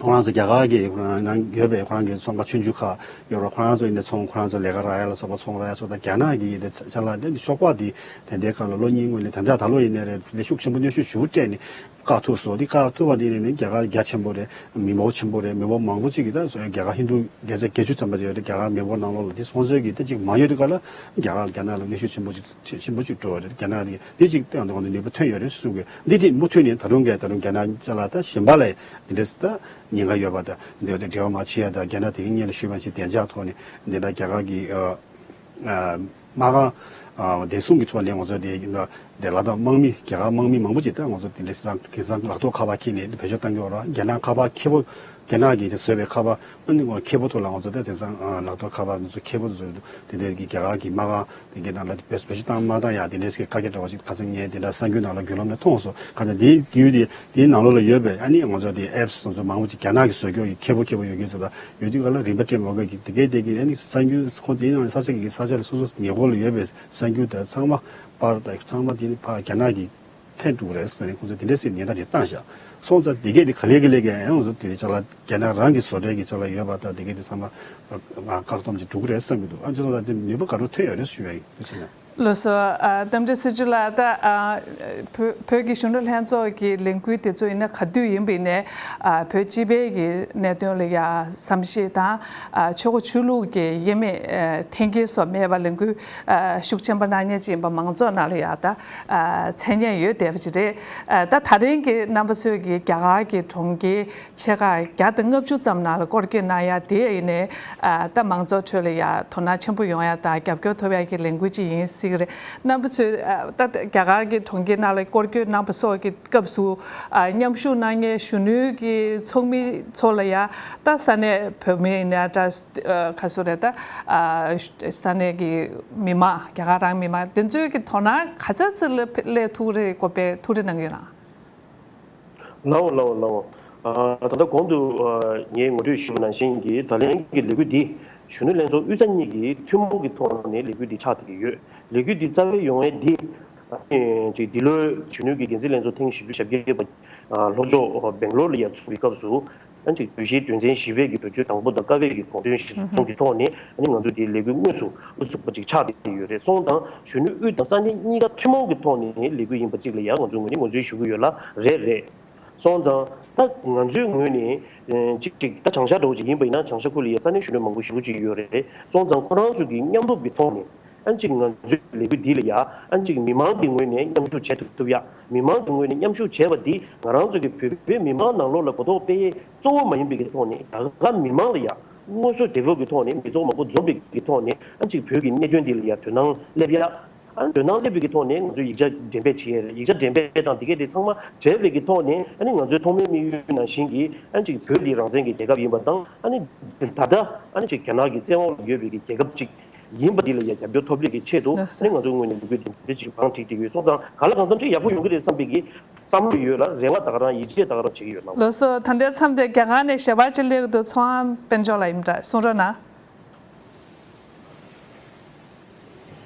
ཁོ་རང་ཚོ་རྒྱ་གར་གྱི་ཁོ་རང་ནང་ཡོད་པའི་ཁོ་རང་གི་ཚོང་པ་ཆུང་ཆུང་ཁག་ཡོད་རེད། ཁོ་རང་ཚོ་ཡིན་ནའི་ཚོང་ཁོ་རང་ཚོ་ལས་ཀ་རག་ཡ་ལ་སོགས་པ་ཚོང་རག་ཡ་སོགས་དང་། རྒྱ་ནག་གི་ཡིན་ནའི་ཅ་ལག་དེ་ཤོག་སྦག་དེ་དེ་འདྲའི་སྒང་ལ་ལོ་གཉིས་སྔོན་ནས་ད་ལྟ་ད་ལོ་ཡིན་ནའི་རེད། ལས་ཤུགས་ཆེན་པོ་གནོན་ཤུགས་ཞེ་པོ་སྤྲད་ནས་བཀག་ཐུབ་སོང་། དེ་བཀག་ཐུབ་པ་དེ་ནི་རྒྱ་གར་རྒྱ་ཆེན་པོ་རེད། མི་འབོར་ཆེན་པོ་རེད། མི་འབོར་མང་པོ་ཅིག་གིས་ད་རྒྱ་གར་ཧིན་རྡུ་བརྒྱ་ཆ་བརྒྱད་ཅུ་ཙམ་པ་ཅིག་ཡོད་རེད། རྒྱ་གར་མི་འབོར་ནང་ལོགས་ལ་དེ་སོང་ཚོད་ཀྱིས་ད་ཅིག་མ་ཡོད་དུས་ག་ལ་རྒྱ་གར་རྒྱ་ནག་ལ་གནོན་ཤུགས་ཆེན་པོ་ཅིག་ཆེ་ཆེན་པོ་ཅིག་འགྲོ་བ་རེད། རྒྱ་ནག་དེ་འདི་ཅིག་སྟེང་དུ་ནུས་པ་ཐོན་ཡོད་རེད་གསུང་གི། འདི་དེ་མུ་མཐུད་ནས་ད་རུང་གས་ད་རུང་རྒྱ་ནག་ཅ་ལག་ད་གཞན་པ་ལ་འདི་འདྲས་ད་ཉེན་ཁ་ཡོད་པ་ད་འདི་འདྲ་འབྲེལ་བ་མ་བྱེད་ཡ་ད། རྒྱ་ནག་དེ་གི་སྔོན་ལ་ཞུས་པ་བཞིན་བདེ་འཇགས་ཐོག་ནས་འདི་འདྲ་རྒྱ་གར་གྱི་ཨ་ཨ་མ་གང་ཨ་བདེ་སྲུང་གི་ཐོག་ནས་ང་ཚོ་དེ་འདི་ལ་ད་དམག་མི་རྒྱ་གར་དམག་མི་མང་པོ་ཅིག་ད་ང་ཚོ་དེ་འདྲ་སང་གི་སང་ལག་ཐོག་ཁ་པར་འཁྱེར་ནས་བེད་སྤྱོད་བཏང་གི་ཡོད་རེད། རྒྱ་ནག་ཁ་པར་ཁེ་པོ་རྒྱ་ནག་གིས་དེ་བཟོས་པའི་ཁ་པར་ཨ་ནི་ཁེ་པོ་ཐོག་ལ་ང་ཚོ་ད་དེང་སང་ཨ་ལག་ཐོག་ཁ་པར་ང་ཚོ་ཁེ་པོ་བཟོས་འདུག་དེ་འདྲའི་གི་རྒྱ་གར་གི་མ་གང་དེ་གའི་ནང་ལ་བེད་བེད་སྤྱོད་བཏང་མ་བཏང་ཡ་དེ་འདྲའི་གི་བཀའ་རྒྱ་འདྲ་བ་ཞིག་ཁ་སང་ངས་དེ་འདྲ་གསར་འགྱུར་ནང་ལ་བརྒྱུད་ལམ་ནས་མཐོང་སོང་། ཁ་སང་དེའི་དེའི་དེ་དེའི་ནང་ལོགས་ལ་ཡོད་པའི་ཨ་ནི་ང་ཚོ་དེ་ཨེབ་སི་སོ་སོ་མང་པོ་ཅིག་རྒྱ་ནག་གི་བཟོ་བཀོད་ཀྱི་ཁེ་པོ་ཁེ་པོ་ཡོད་རྒྱུ་ཚོ་ད་ཡོད་དུས་ག་ལ་རིན་པ་སྤྲད་མ་དགོས་ཀྱི་དེ་གའི་དེ་གི་ཨ་ནི་གསར་འགྱུར་ཁོ་དེའི་ནང་ས་ཆ་གི་ས་ཆ་ལ་སོ་སོ་ཉེ་འཁོར་ལ་ཡོད་པའི་གསར་འགྱུར་དེ་ཚང་མ་པར་དང་ཚང་མ་དེ་ནི་ཕར་རྒྱ་ནག་གི་ཐོན་འགྲོ་གི་རེད་ཟེར་ནས་ཁོང་ཚོས་དེ་འདྲ་ཟེར་ཉེན་བརྡ་ཅིག་བཏང་བཞག་སོང་ཙང་དེ་གས་དེ་ག་ལེ་ག་ལེ་གས་ཨེ་ང་ཚོ་དེ་ཅག་ལ་རྒྱ་ནག་རང་གི་བཟོ་གྲྭའི་གི་ཅག་ལ་ཡོད་པ་དང་དེ་གས་དེ་ཚང་མ་བཀག་སྡོམ་ཅིག་འགྲོ་གི་རེད་བསམ་གྱི་འདུག་ཨ་ཅེ་ལོ་ད་དེ་ནུས་པ་ག་རེ་ཐོན་ཡོད་རེད་ཞུ་ཡ་ཡིན་ཞེ་ན། ལགས་སོ། ཨ་རྟ་མགྲིན་སྲིད་བྱུས་ལགས། ད་ཨ་བོད་བོད་ཀྱི་གཞོན་ནུ་ལྷན་ཚོགས་ཀྱི་ལས་འགུལ་དེ་ཚོ་ཡིན་ན་ག་དུས་ཡིན་པ་ཡིན་ནའི་ཨ་བོད་སྤྱི་པའི་གི་གནད་དོན་ལ་ཡ་བསམ་ཤེས་དང་ཨ་ཆོལ་ཁ་ཆོས་ལུགས་ཀྱི་དབྱེ་མེད་ཨ་འཐེན་འཁྱེར་སོགས་མེད་པ་ལས་འགུལ་ཨ་ཤུགས་ཆེན་པོ་གནང་མཁན་ཅིག་ཡིན་པ་མང་ཚོགས་ནང་ལ་ཡ་ད་ཨ་མཚན་སྙན་ཡོད་བསྡད་པ་ཅིག་རེད། ཨ་ད་ད་རིང་གི་རྣམ་པ་ཚོས་ཀྱི་རྒྱ་གར་གྱི་གྲོང་ཁྱེར་ཆེ་ཁག་བརྒྱ་དང་ལྔ་བཅུ་ཙམ་ནང་ལ་སྐོར་སྐྱོད་གནང་ཡ་དེ་ཡིན་ནའི་ཨ་ད་མང་ཚོགས་ཁྲོད་ལ་ཡ་དོ་སྣང་ཆེན་པོ་ཡོང་ཡ་དང་རྒྱབ་སྐྱོར་ཐོབ་ཡ་གི་ལས་འགུལ་ཅིག་ཡིན་སྲིད་ཀྱི་རེད། རྣམ་པ་ཚོས་ཨ་ད་རྒྱ་གར་གྱི་གྲོང་ཁྱེར་ནང་ལ་སྐོར་སྐྱོད་གནང་པ་སོགས་ཀྱི་སྐབས་སུ་ཨ་མཉམ་ཞུགས་གནང་མཁན་གཞོན་ནུའི་གི་ཚོགས་མི་ཚོ་ལ་ཡ་ད་ས་གནས་བོད་མི་ཡིན་ན་འདྲ་ཨ་ག་ཚོད་རེད་ད་ཨ་ས་གནས་ཀྱི་མི་མང་རྒྱ་གར་རང་མི་མང་དེ་ཚོའི་གི་དོ་སྣང་ག་ཚོད་ཙམ་སླེབས་ཐུབ་རེད་དགོངས་པའི་ཐུགས་རེ་གནང་གི་ཡོད་ལགས། ལའོ་ལའོ་ལའོ། ཨ་ད་ལྟ་གོང་དུ་ཨ་ངས་ངོ་སྤྲོད་ཞུས་པ་ནང་བཞིན་གྱི་ད་ལན་གྱི་ལས་འགུལ་འདི་གཞོན་ནུ་ལྷན་ཚོགས་དབུས་གཙང་གཉིས་ཀྱིས་ཐུན་མོང་གི་ཐོག་ནས་ལས་འགུལ་འདི་ཆགས་བསྡད་ཀྱི་ཡོད། ལས་འགུལ་འདི་རྩ་བའི་ཡོང་ཡས་འདི་ཨ་ཅིག་འདི་ལོའི་གཞོན་ནུ་གི་འགན་འཛིན་ལྷན་ཚོགས་ཐེངས་བཞི་བཅུ་ཞེ་བརྒྱད་པ་ཨ་ལྷོ་ཕྱོགས་སྦེང་ལོར་ལ་ཡར་ཚུགས་པའི་སྐབས་སུ། ཨ་ནི་གཅིག་གྲོས་གཞིའི་དོན་ཚན་བཞི་པའི་གི་གྲོས་ཆོད་དང་པོ་དང་ཀ་བའི་གི་དགོངས་དོན་གཞིར་བཟུང་གི་ཐོག་ནས་ཨ་ནི་ང་ཚོ་དེའི་ལས་འགུལ་དངོས་སུ་དབུ་ཚུགས་པ་ཅིག་ཆགས་བསྡད་ཡོད་རེད། སོང་ཙང་གཞོན་ནུ་དབུས་དང་ས་གནས་གཉིས་ཀ་ཐུན་མོང་གི་ཐོག་ནས་ལས་འགུལ་ཡིན་པ་ཅིག་ལ་ཡང་ང་ཚོའི་ངོས་ནས་ངོས་འཛིན་ཞུ་གི་ཡོད་ལ་རེད་རེད། སོང་ཙང་ད་ང་ཚོའི་ངོས་ནས་ཅིག་ཅིག་ད་བྱང་ཤར་འདྲ་བོ་ཅིག་ཡིན་པ་ཡིན་ན་བྱང་ཤར་ཁུལ་ལ་ཡང་ས་གནས་གཞོན་ནུ་མང་པོ་ཞེ་པོ་ཅིག་ཡོད་རེད། སོང་ཙང་ཁོ་རང་ཚོ་གི་མཉམ་རུབ་ཀྱི་ཐོག་ནས། ཨ་ནི་གཅིག་ང་ཚོའི་ལས་འགུལ་འདི་ལ་ཡ་ཨ་ནི་གཅིག་མི་མང་གི་ངོས་ནས་མཉམ་ཞུགས་བྱེད་ཐུབ་ཐུབ་ཡ། མི་མང་གི་ངོས་ནས་མཉམ་ཞུགས་བྱས་པ་འདི་ང་རང་ཚོ་གི་བོད་པའི་མི་མང་ནང་ལོགས་ལ་གོ་རྟོགས་སྤེལ་ཡས་གཙོ་བོ་མ་ཡིན་པའི་གི་ཐོག་ནས་རྒྱ་གར་མི་མང་ལ་ཡ་དངོས་སུ་བདེ་སྡུག་གི་ཐོག་ནས་མི་ཚོགས་མང་པོ་འཛོམས་པའི་གི་ཐོག་ནས་ཨ་ནི་གཅིག་བོད་ཀྱི་གནད་དོན་འདི་ལ་ཡ་དོ་སྣང་སླེབས་ཡ། ཨ་ནི་དོ་སྣང་སླེབས་པའི་གི་ཐོག་ནས་ང་ཚོས་ཡིག་ཆ་འགྲེམས་སྤེལ་བྱེད་ཡས་རེད། ཡིག་ཆ་འགྲེམས་སྤེལ་དང་འདི་གས་དེ་ཚང་མ་བྱས་པའི་གི་ཐོག་ནས་ཨ་ནི་ང་ཚོའི་ཐོག་མའི་དམིགས་ཡུལ་ནང་བཞིན་གྱི་ཨ་ནི་གཅིག་བོད་འདི་རང་བཙན་གྱི་རྒྱལ་ཁབ་ཡིན་པ་དང་ཨ་ནི་ད་ལྟ་ཨ་ནི་གཅིག་རྒྱ་ནག་གི་བཙན་འོག་ལ་ཡོད་པའི་གི་རྒྱལ་ཁབ་ཅིག་ཡིན་པ་འདི་ལ་ཡང་རྒྱབ་སྐྱོར་ཐོབ་ལེ་གི་ཆེད་དུ་ལགས་སོ། ནི་ང་ཚོའི་ངོས་ནས་འབོད་སྐུལ་དེ་འདྲ་ཅིག་བང་བསྒྲིགས་ཏེ་ཡོད། སོང་ཙང་གང་ལ་གང་འཚམ་ཅིག་ཡག་པོ་ཡོང་གི་རེད་བསམ་པའི་གི་བསམ་བློ་ཡོད་ལ་རེ་བ་ད་ག་རང་ཡིད་ཆེས་ད་ག་རང་བྱེད་ཀྱི་ཡོད་ལགས། ལགས་སོ། ད་ལྟའི་མཚམས་དེ་རྒྱ་གར་ནས་ཞལ་པར་ཅིག་སླེབས་འདུག་ཚོང་དཔལ་འབྱོར་ལགས་ཡིན་འདྲ་གསུང་རོགས་གནང་།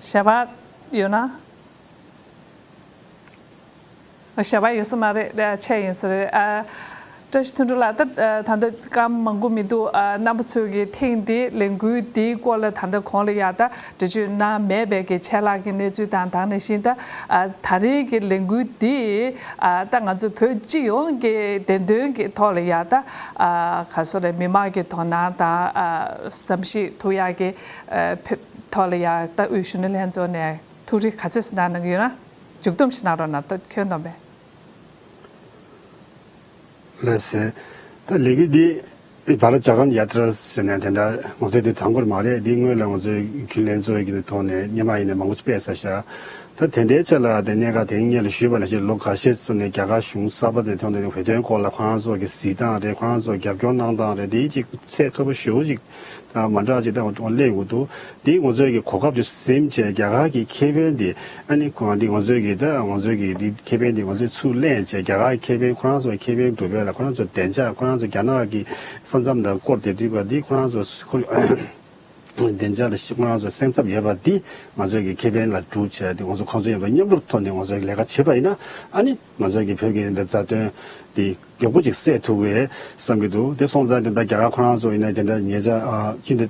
ཞལ་པར་ཡོད་ན། ཞལ་པར་ཡོད་ས་མ་རེད། ཆད་ཡིན་ས་རེད། ཨ། བཀྲ་ཤིས་དོན་གྲུབ་ལགས། ད་ད་ལྟ་སྐར་མ་མང་པོ་མི་འདུག་ཨ། རྣམ་པ་ཚོས་ཀྱི་ཐེངས་འདིའི་ལས་འགུལ་འདིའི་སྐོར་ལ་ད་ལྟ་གོང་ལ་ཡ་ད་འགྲེལ་བརྗོད་གནང་མེད་པའི་གི་ཆད་ལྷག་གི་གནས་ཚུལ་དང་དེ་ནང་བཞིན་ད་ཨ། ད་རེས་ཀྱི་ལས་འགུལ་འདིས་ཨ། ད་ང་ཚོ་བོད་སྤྱི་ཡོངས་ཀྱི་བདེན་དོན་གྱི་ཐོག་ལ་ཡ་ད་ཨ། ག་སོ་རེད། མི་མང་གི་དོ་སྣང་དང་ཨ། བསམ་ཤེས་ཐུབ་ཡག་གི་ཨ། ཐོག་ལ་ཡ་ད་དབུས་གཞོན་ནུ་ལྷན་ཚོགས་ནས་ཐུགས་རེ་ག་ཚོད་ཅིག་གནང་གནང་གི་ཡོད་ན། མཇུག་སྡོམ་ཞིག་གནང་རོགས་གནང་། ད་ཁྱོན་བསྡོམས་པས། ལགས་སེ། ད་ལས་འགུལ་འདི་བྷ་ར་ཇ་གྷན་ཡ་ཏྲ་ཟེར་ནས་དེ་འདྲ་ང་ཚོའི་དེ་དང་པོར་མ་རེད། འདི་སྔོན་ལ་ང་ཚོའི་རྒྱུན་ལས་ཚོའི་གི་ཐོག་ནས་སྔོན་མ་ཡིན་ནའི་མང་པོ་ཞིག་སྤེལ་ཚར་ཤག་ད་དེ་འདྲའི་ཆ་ལ་དེ་གནད་འགག་དེ་སྔོན་ལ་ཞུས་པ་ནང་བཞིན་ལོ་འགའ་ཤས་ཙམ་ནས་རྒྱ་གར་གཞུང་གསར་པ་དེ་ཐོག་ནས་བོད་དོན་སྐོར་ལ་ཁོ་རང་ཚོ་གི་གཟིགས་སྟངས་རེད། ཁོ་རང་ཚོ་རྒྱབ་སྐྱོར་གནང་སྟངས་རེད། དེ་ཅིག་ཚད་མཐོ་པོ་ཞེ་པོ་ཅིག་ད་མ་འདྲ་ཅིག་ད་སླེབས་ཡོང་གི་འདུག་འདི་ང་ཚོའི་གི་གོ་སྐབས་དེ་ཟིན་བྱས་རྒྱ་གར་གྱི་ཁེ་ཕན་དེ་ཨ་ནི་ཁོ་འདི་ང་ཚོའི་གི་ད་ང་ཚོའི་གི་འདི་ཁེ་ཕན་དེ་ང་ཚོས་ཚུར་ལེན་བྱས་རྒྱ་གར་གྱི་ཁེ་ཕན་ཁོ་རང་ཚོའི་ཁེ་ཕན་སྒྲུབ་ཡས་ལ་ཁོ་རང་ཚོ་བདེ་འཇགས་ཁོ་རང་ཚོ་རྒྱ་ནག་གི་ས་མཚམས་ལ་བསྐོར་བསྡད་དུས་ག་འདི་ཁོ་རང་ཚོ་ཁོ་བདེ་འཇགས་ལ་ཤི་ཁོ་རང་ཚོ་སེམས་འཚབ་ཡོད་པ་འདི་ང་ཚོའི་གི་ཁེ་ཕན་ལ་སྒྲུབ་བྱས་ཏེ་ང་ཚོ་ཁོང་ཚོ་ཡིན་པ་མཉམ་རུབ་ཐོག་ནས་ང་ཚོའི་ལས་ཀ་བྱེད་པ་ཡིན་ན་ཨ་ནི་ང་ཚོའི་གི་བོད་ཀྱི་འདི་རྩ་དོན་འདི་མགྱོགས་པོ་ཅིག་སེལ་ཐུབ་པའི་བསམ་གྱི་འདུག་དེ་སོང་ཙང་དེ་འདྲ་རྒྱ་གར་ཁོ་རང་ཚོ་ཡིན་ན་དེ་འདྲ་ཉེ་ཆར་ཨ་ཅི་འདྲ་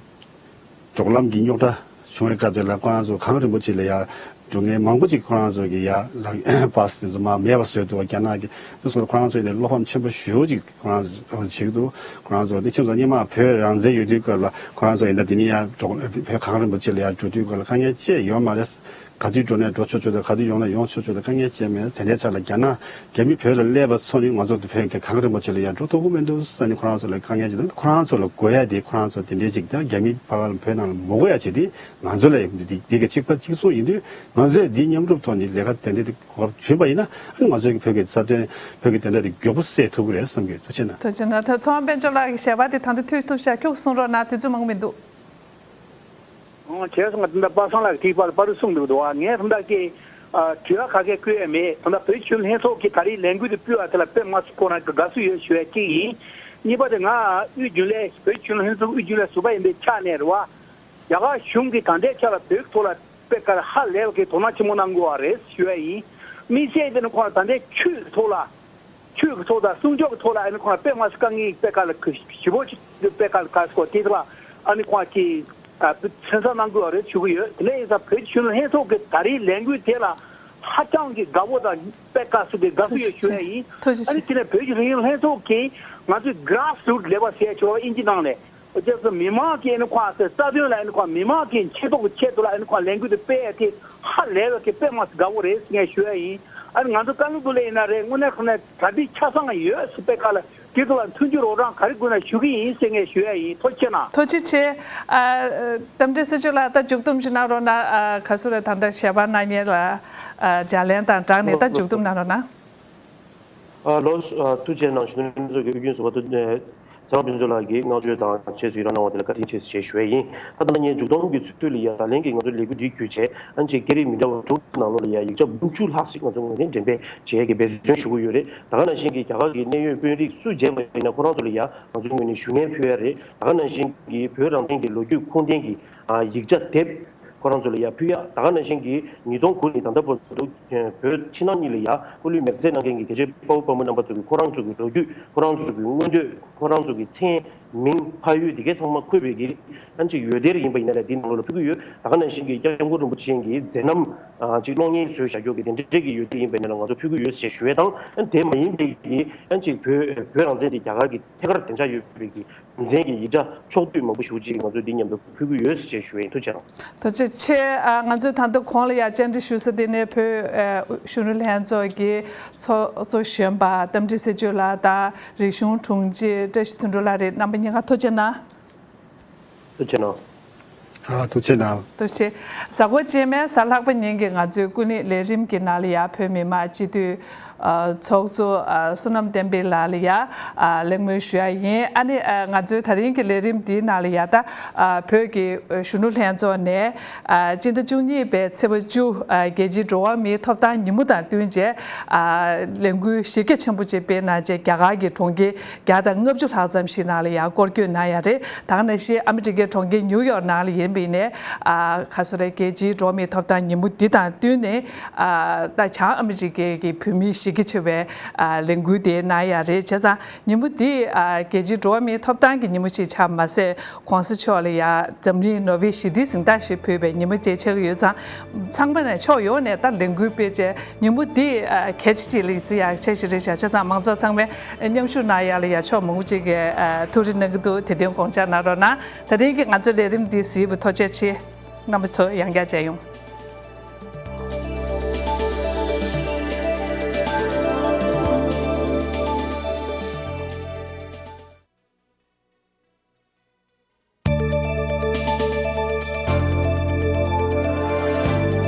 འབྲོག་ལམ་གྱི་རྙོག་དྲ་བྱུང་བའི་སྐབས་དེ་ལ་ཁོ་རང་ཚོ་གངས་རིན་པོ་ཆེ་ལ་ཡ་འགྲོ་མཁན་མང་པོ་ཅིག་ཁོ་རང་ཚོ་གི་ཡ་ལ་པཱ་སི་དེ་ཚོ་མར་མེད་པ་བཟོས་འདུག་རྒྱ་ནག་གི་དེ་ཚོ་ཁོ་རང་ཚོ་ཡིན་ན་བློ་ཕམ་ཆེན་པོ་ཞེ་པོ་ཅིག་ཁོ་རང་ཚོ་བྱེད་ཀྱི་འདུག་ཁོ་རང་ཚོ་དེ་ཁྱེད་ཚོ་སྔོན་མ་བོད་རང་བཙན་ཡོད་དུས་སྐབས་ལ་ཁོ་རང་ཚོ་ཡིན་ན་དེ་ནས་ཡ་འབྲོག་བོད་གངས་རིན་པོ་ཆེ་ལ་ཡ་འགྲོ་དུས་སྐབས་ལ་དཀའ་ངལ་ཅི་ཡོད་མ་རེད། ག་དུས་འགྲོ་ནས་འགྲོ་ཆོག་ཆོག་དང་ག་དུས་ཡོང་ནས་ཡོང་ཆོག་ཆོག་དང་དཀའ་ངལ་ཅི་མེད། དེ་འདྲའི་ཆ་ལ་རྒྱ་ནག་རྒྱ་མི་བོད་ལ་སླེབས་པ་ཚོ་ནི་ང་ཚོ་དེ་བོད་ཀྱི་གངས་རིན་པོ་ཆེ་ལ་ཡང་འགྲོ་ཐུབ་ཀྱི་མི་འདུག་ཟེར་ནས་ཁོ་རང་ཚོ་ལ་དཀའ་ངལ་ཅི་འདུག་ཁོ་རང་ཚོ་ལ་དགོས་ཡ་དེ་ཁོ་རང་ཚོ་དེ་འདྲའི་ཅིག་དང་རྒྱ་མི་ཕར་བོད་ནང་ལ་མ་དགོས་ཡ་ཅིག་དེ་ང་ཚོ་ལ་ཡོང་དུས་དེ་དེ་གི་གཅིག་པ་གཅིག་མཚུངས་ཡིན་དུས་ང་ཚོས་འདི་མཉམ་རུབ་ཐོག་ནས་ལས་ཀ་དེ་འདྲའི་གོ་སྐབས་བྱུང་བ་ཡིན་ན་ཨ་ནི་ང་ཚོའི་བོད་ཀྱི་རྩ་དོན་བོད་ཀྱི་དེ་འདྲ་དེ་མགྱོགས་པོ་སེལ་ཐུབ་ཀྱི་རེད་བསམ་གྱི། ཐུགས་རྗེ་གནང་། ཐུགས་རྗེ་གནང་། ད་ཚོང་དཔལ་འབྱོར་ལགས་ཀྱི་ཞལ་པར་དེ་ད་དུང་ཐོན་ཐུབ་ཤག་ཁྱུག་གསུང་རོགས་གནང་། དུས་ཚོད་མང་པོ་མི་འདུག་ཨོ་བྱས་སོང་། ང་ད་ལྟ་པ་སངས་ལགས་ཀྱིས་ཐིག་པར་པར་གསུངས་འདུག་འདུག་ཨ་ངས་ད་ལྟ་ཀྱི་ཨ་དྲི་བ་ཁ་སྐད་བཀོད་ཡས་མེད། ད་ལྟ་བོད་གཞོན་ལྷན་ཚོགས་ཀྱིས་ད་རེས་ལས་འགུལ་དེ་སྤེལ་བ་དེ་ལ་དཔེ་མ་སྲིད་ཁོ་རང་གི་དགའ་བསུ་ཡོད་ཞུ་ཡས་གཅིག་ཡིན། གཉིས་པ་དེ་ང་དབུས་རྒྱུན་ལས་བོད་གཞོན་ལྷན་ཚོགས་དབུས་རྒྱུན་ལས་ཟུར་པ་ཡིན་པའི་ཆ་ནས་རེད་བ། རྒྱ་གར་གཞུང་གིས་ད་ལྟའི་ཆ་ལ་བོད་ཀྱི་ཐོག་ལ་དཔེ་དཀར་ཧ་ལས་པ་གི་དོ་སྣང་ཆེན་པོ་གནང་དགོས་པ་རེད་ཞུ་ཡས་ཡིན། དམིགས་བསལ་དེ་ནི་ཁོང་ད་ལྟའི་ཆོས་ཀྱི་ཐོག་ལ། ཆོས་ཀྱི་ཐོག་དང་སྲུང་སྐྱོབ་ཀྱི་ཐོག་ལ་ཨ་ནི་ཁོང་དཔེ་མ་སྲིད་དཀའ་ངལ་དཔེ་དཀའ་ལ་ཁུ་ཞི་བོ་ཅིག་དཔེ་དཀའ་ལ་ཁ་སྐོར་དེ་ཚོ་ལ་ཨ་ནི་ཁོང་གིས་ཨ་མཚན་གསལ་གནང་དགོས་པ་རེད་ཞུ་གི་ཡོད། དེ་ནས་ཡིན་ཙང་བོད་ཀྱི་གཞོན་ནུ་ལྷན་ཚོགས་ཀྱི་ད་རེས་ལས་འགུལ་དེ་ལ་ཧ་ཅང་གི་དགའ་བོ་དང་དཔེ་དཀའ་སུ་གི་དགའ་བསུ་ཡོད་ཞུ་ཡ་ཡིན། ཐུགས་རྗེ་ཆེ། ཨ་ནི་དེ་ནས་བོད་ཀྱི་གཞོན་ནུ་ལྷན་ཚོགས་ཀྱིས་ང་ཚོས་grassroot level ཟེར་ཡ་ཆོག་ཨིན་ཇི་ནང་ནས། བྱས་ཙང་མི་མང་གིས་ཨ་ནི་ཁོང་ཨ་སེ་རྩ་དོན་ལ་ཨ་ནི་ཁོང་མི་མང་གི་ཆེ་མཐོང་གི་ཆེད་དུ་ལ་ཨ་ནི་ཁོང་ལས་འགུལ་དེ་སྤེལ་ཡ་དེ་ཧ་ལས་པའི་གི་དཔེ་མ་སྲིད་དགའ་བོ་རེད་ཟེར་ངས་ཞུ་ཡ་ཡིན། ཨ་ནི་ང་ཚོ་དཀའ་ངལ་འདུག་ལས་ཡིན་ན་རེད། དངོས་གནས་ཁོ་ནས་གྲ་སྒྲིག་ཆ་ཚང་ཡོད་ཟེར་པའི་ཁ་ལ་དེ་ཚོ་ལ་མཐུན་འགྱུར་རོགས་རམ་ག་རེ་དགོས་ན་ཞུ་གི་ཡིན་ཟེར་ངས་ཞུ་ཡ་ཡིན། ཐུགས་རྗེ་གནང་། ཐུགས་རྗེ་ཆེ། ཨ་རྟ་མགྲིན་སྲིད་སྐྱོང་ལགས་ད་མཇུག་བསྡོམས་ཤིག་གནང་རོགས་གནང་། ཨ་ག་སུ་རེད་ད་ལྟ་ཞལ་པར་གནང་མཁན་ལ་ཨ་ལྗགས་ལན་དང་སྦྲགས་ནས་ད་མཇུག་བསྡོམས་གནང་རོགས་གནང་། ཨ་ལོ། ཨ་ཐུགས་རྗེ་གནང་། གཞོན་ནུ་ལྷན་ཚོགས་ཀྱི་ཨུ་རྒྱན་ཟུར་པ་ཚེ་དབང་ཕུན་ཚོགས་ལགས་ཀྱིས་བསྔགས་བརྗོད་དང་བཅས་སུ་ཡི་རང་གནང་བ་དེ་ལ་བཀའ་དྲིན་ཆེ་ཞེས་ཞུ་ཡས་ཡིན། ད་ལྟ་ངས་མཇུག་སྡོམ་གྱི་ཚུལ་ལ་ཡ་ད་ལན་གྱི་ང་ཚོའི་ལས་འགུལ་འདིའི་བརྒྱུད་བྱས་ཨ་ནི་ཅིག་སྐད་རིགས་མི་འདྲ་བ་དྲུག་ནང་ལོགས་ལ་ཡ་ཡིག་ཆ་འབུམ་བཅུ་ལྷག་ཞིག་ང་ཚོ་ངོས་ནས་འགྲེམས་སྤེལ་བྱེད་ཡས་ཀྱི་འབད་བརྩོན་ཞུ་གི་ཡོད་རེད། ད་ག་ནང་བཞིན་གྱི་རྒྱ་གར་གྱི་གནད་ཡོད་དཔོན་རིགས་སུ་མཇལ་བ་ཡིན་ན་ཁོ་རང་ཚོ་ལ་ཡ་ང་ཚོའི་ངོས་ནས་ཞུ་སྙན་ཕུལ་ཡ་རེད། ད་ག་ནང་བཞིན་གྱི་བོད་རང་བཙན་གྱི་ལོ་རྒྱུས་ཁུངས་ལྡན་གྱི་ཨ་ཡིག་ཆ་དེབ་ཁོ་རང་ཚོ་ལ་ཡ་ཕུལ་ཡ། ད་ག་ནང་བཞིན་གྱི་ཉིས་སྟོང་དགུ་ནས་ད་ལྟ་བར་དུ་བོད་ཕྱི་ནང་གཉིས་ལ་ཡ་སྐུ་ལུས་མེར་སྲེག་གནང་མཁན་གྱི་རྒྱལ་གཅེས་དཔའ་བོ་དཔའ་མོ་རྣམ་པ་ཚོ་གི་ཁོ་རང་ཚོ་གི་ལོ་རྒྱུས། ཁོ་རང་ཚོ་གི་མངོན་འདོད། ཁོ་རང་ཚོ་གི་མཚན་མིང་ཕ་ཡུལ་འདི་གའི་ཚང་མ་འཁོད་པའི་གི་ཨ་ཅིག་ཡོད་དེར་ཡིན་པ་ཡིན་ན་ལས་འདི་ནང་ལོགས་ལ་ཕུལ་གི་ཡོད། ད་ག་ནང་བཞིན་གྱི་སྐྱབས་མགོན་རིན་པོ་ཆེ་གི་མཛད་རྣམ་ཨ་ཅིག་གློག་བརྙན་བཟོས་བཞག་རྒྱུ་གི་དེ་འདྲའི་གི་ཡོད་དེ་ཡིན་པ་ཡིན་ན་ང་ཚོ་ཕུལ་གི་ཡོད་ཞེས་ཞུ་བའི་དང་དེ་མ་ཡིན་པའི་གི་ཨ་ཅིག་བོད་བོད་རང་བཙན་དེ་རྒྱ་གར་གྱི་ཐད་ཀར་བདེ་འཇགས་ཡོད་པའི་གི་རྒྱུ་མཚན་གྱི་ཡིག་ཆ་ཕྱོགས་བསྡུས་མང་པོ་ཞེ་པོ་ཅིག་ང་ཚོས་འདི་མཉམ་དུ་ཕུལ་གྱི་ཡོད་ཅེས་ཞུ་བ་ཡིན། ཐུགས་རྗེ་གནང་། ཐུགས་རྗེ་ཆེ། ཨ་ང་ཚོས་ད་ལྟ་གོང་ལ་ཡ་བཅར་འདྲི་ཞུ་ས་དེ་ནས་བོད་ཨ་གཞོན་ནུ་ལྷན་ཚོགས་ཀྱི་ཚོགས་གཙོ་གཞོན་པ་རྟ་མགྲིན་ཚེ་བརྟན་ལགས་དང་རིག་གཞུང་དྲུང་ཆེ་བཀྲ་ཤིས་དོན་གྲུབ་ལགས་རེད། རྣམ་པ་གཉིས་ཀ་ཐུགས་རྗེ་གནང་། ཐུགས་རྗེ་གནང་། ཨ་ཐུགས་རྗེ་གནང་། ཐུགས་རྗེ་ཆེ། གཟའ་འཁོར་རྗེས་མའི་གཟའ་ལྷག་པ་ཉིན་གྱི་ང་ཚོའི་ཀུན་གླེང་ལས་རིམ་གྱི་ནང་ལ་ཡ་བོད་མི་མང་སྤྱི་འཐུས་ཨ་ཚོགས་གཙོ་ཨ་བསོད་ནམས་བསྟན་འཕེལ་ལགས་ལ་ཡ་ཨ་གླེང་མོལ་ཞུ་ཡ་ཡིན། ཨ་ནི་ཨ་ང་ཚོའི་ད་རིང་གི་ལས་རིམ་འདིའི་ནང་ལ་ཡ་ད་ཨ་བོད་ཀྱི་གཞོན་ནུ་ལྷན་ཚོགས་ནས་ཨ་སྤྱི་ཟླ་བཅུ་གཉིས་པའི་ཚེས་པ་བཅུ་ཨ་རྒྱལ་སྤྱིའི་འགྲོ་བ་མིའི་ཐོབ་ཐང་ཉིན་མོ་དང་བསྟུན་བྱས་ཨ་ལས་འགུལ་གཞི་རྒྱ་ཆེན་པོ་ཅིག་སྤེལ་གནང་བྱས་རྒྱ་གར་གྱི་གྲོང་ཁྱེར་བརྒྱ་དང་ལྔ་བཅུ་ལྷག་ཙམ་ཞིག་ནང་ལ་ཡང་སྐོར་སྐྱོད་གནང་ཡ་རེད། ད་ག་ནང་བཞིན་ཨ་མི་རི་ཀའི་གྲོང་ཁྱེར་ཉིའུ་ཡོག་ནང་ལ་ཡིན་པ་ཡིན་ནའི་ཨ་ག་སོ་རེད། རྒྱལ་སྤྱིའི་འགྲོ་བ་མིའི་ཐོབ་ཐང་ཉིན་མོ་འདི་དང་བསྟུན་ནས་ཨ་ད་བྱང་ཨ་མི་རི་ཀའི་གི་བོད་མིའི་གཞི་རྒྱ་ཆེ་བའི་ཨ་ལས་འགུལ་དེ་གནང་ཡ་རེད། བྱས་ཙང་ཉིན་མོ་འདི་ཨ་རྒྱལ་སྤྱིའི་འགྲོ་བ་མིའི་ཐོབ་ཐང་གི་ཉིན་མོ་ཞིག་ཆགས་མ་ཟད་གོང་ས་མཆོག་ལ་ཡ་འཛམ་གླིང་ནོ་བེལ་ཞི་བདེའི་གཟེངས་རྟགས་ཞིག་ཕུལ་བའི་ཉིན་མོ་དེ་ཆགས་ཀྱི་ཡོད་ཙང་ཚང་མ་ནས་ཕྱོགས་ཡོངས་ནས་ད་ལས་འགུལ་སྤེལ་བྱས། ཉིན་མོ་འདི་ཨ་གལ་ཆེ་ཅིག་ལ་བརྩི་ཡག་ཆ་ཞིག་རེད་ཤག་བྱས་ཙང་མང་ཚོགས་ཚང་མས་མཉམ་ཞུགས་གནང་ཡག་ལ་ཡ་ཕྱོགས་མང་པོ་ཅིག་གིས་ཨ་ཐུགས་རེ་གནང་གི་འདུག་དེ་དོན་དགོངས་འཇགས་གནང་རོགས་གནང་། ད་རིང་གི་ང་ཚོའི་ལས་རིམ་འདི་གཟིགས་པ་ཐུགས་རྗེ་ཆེ། རྣམ་པ་ཚོ་ཡང་བསྐྱར་མཇལ་ཡོང་།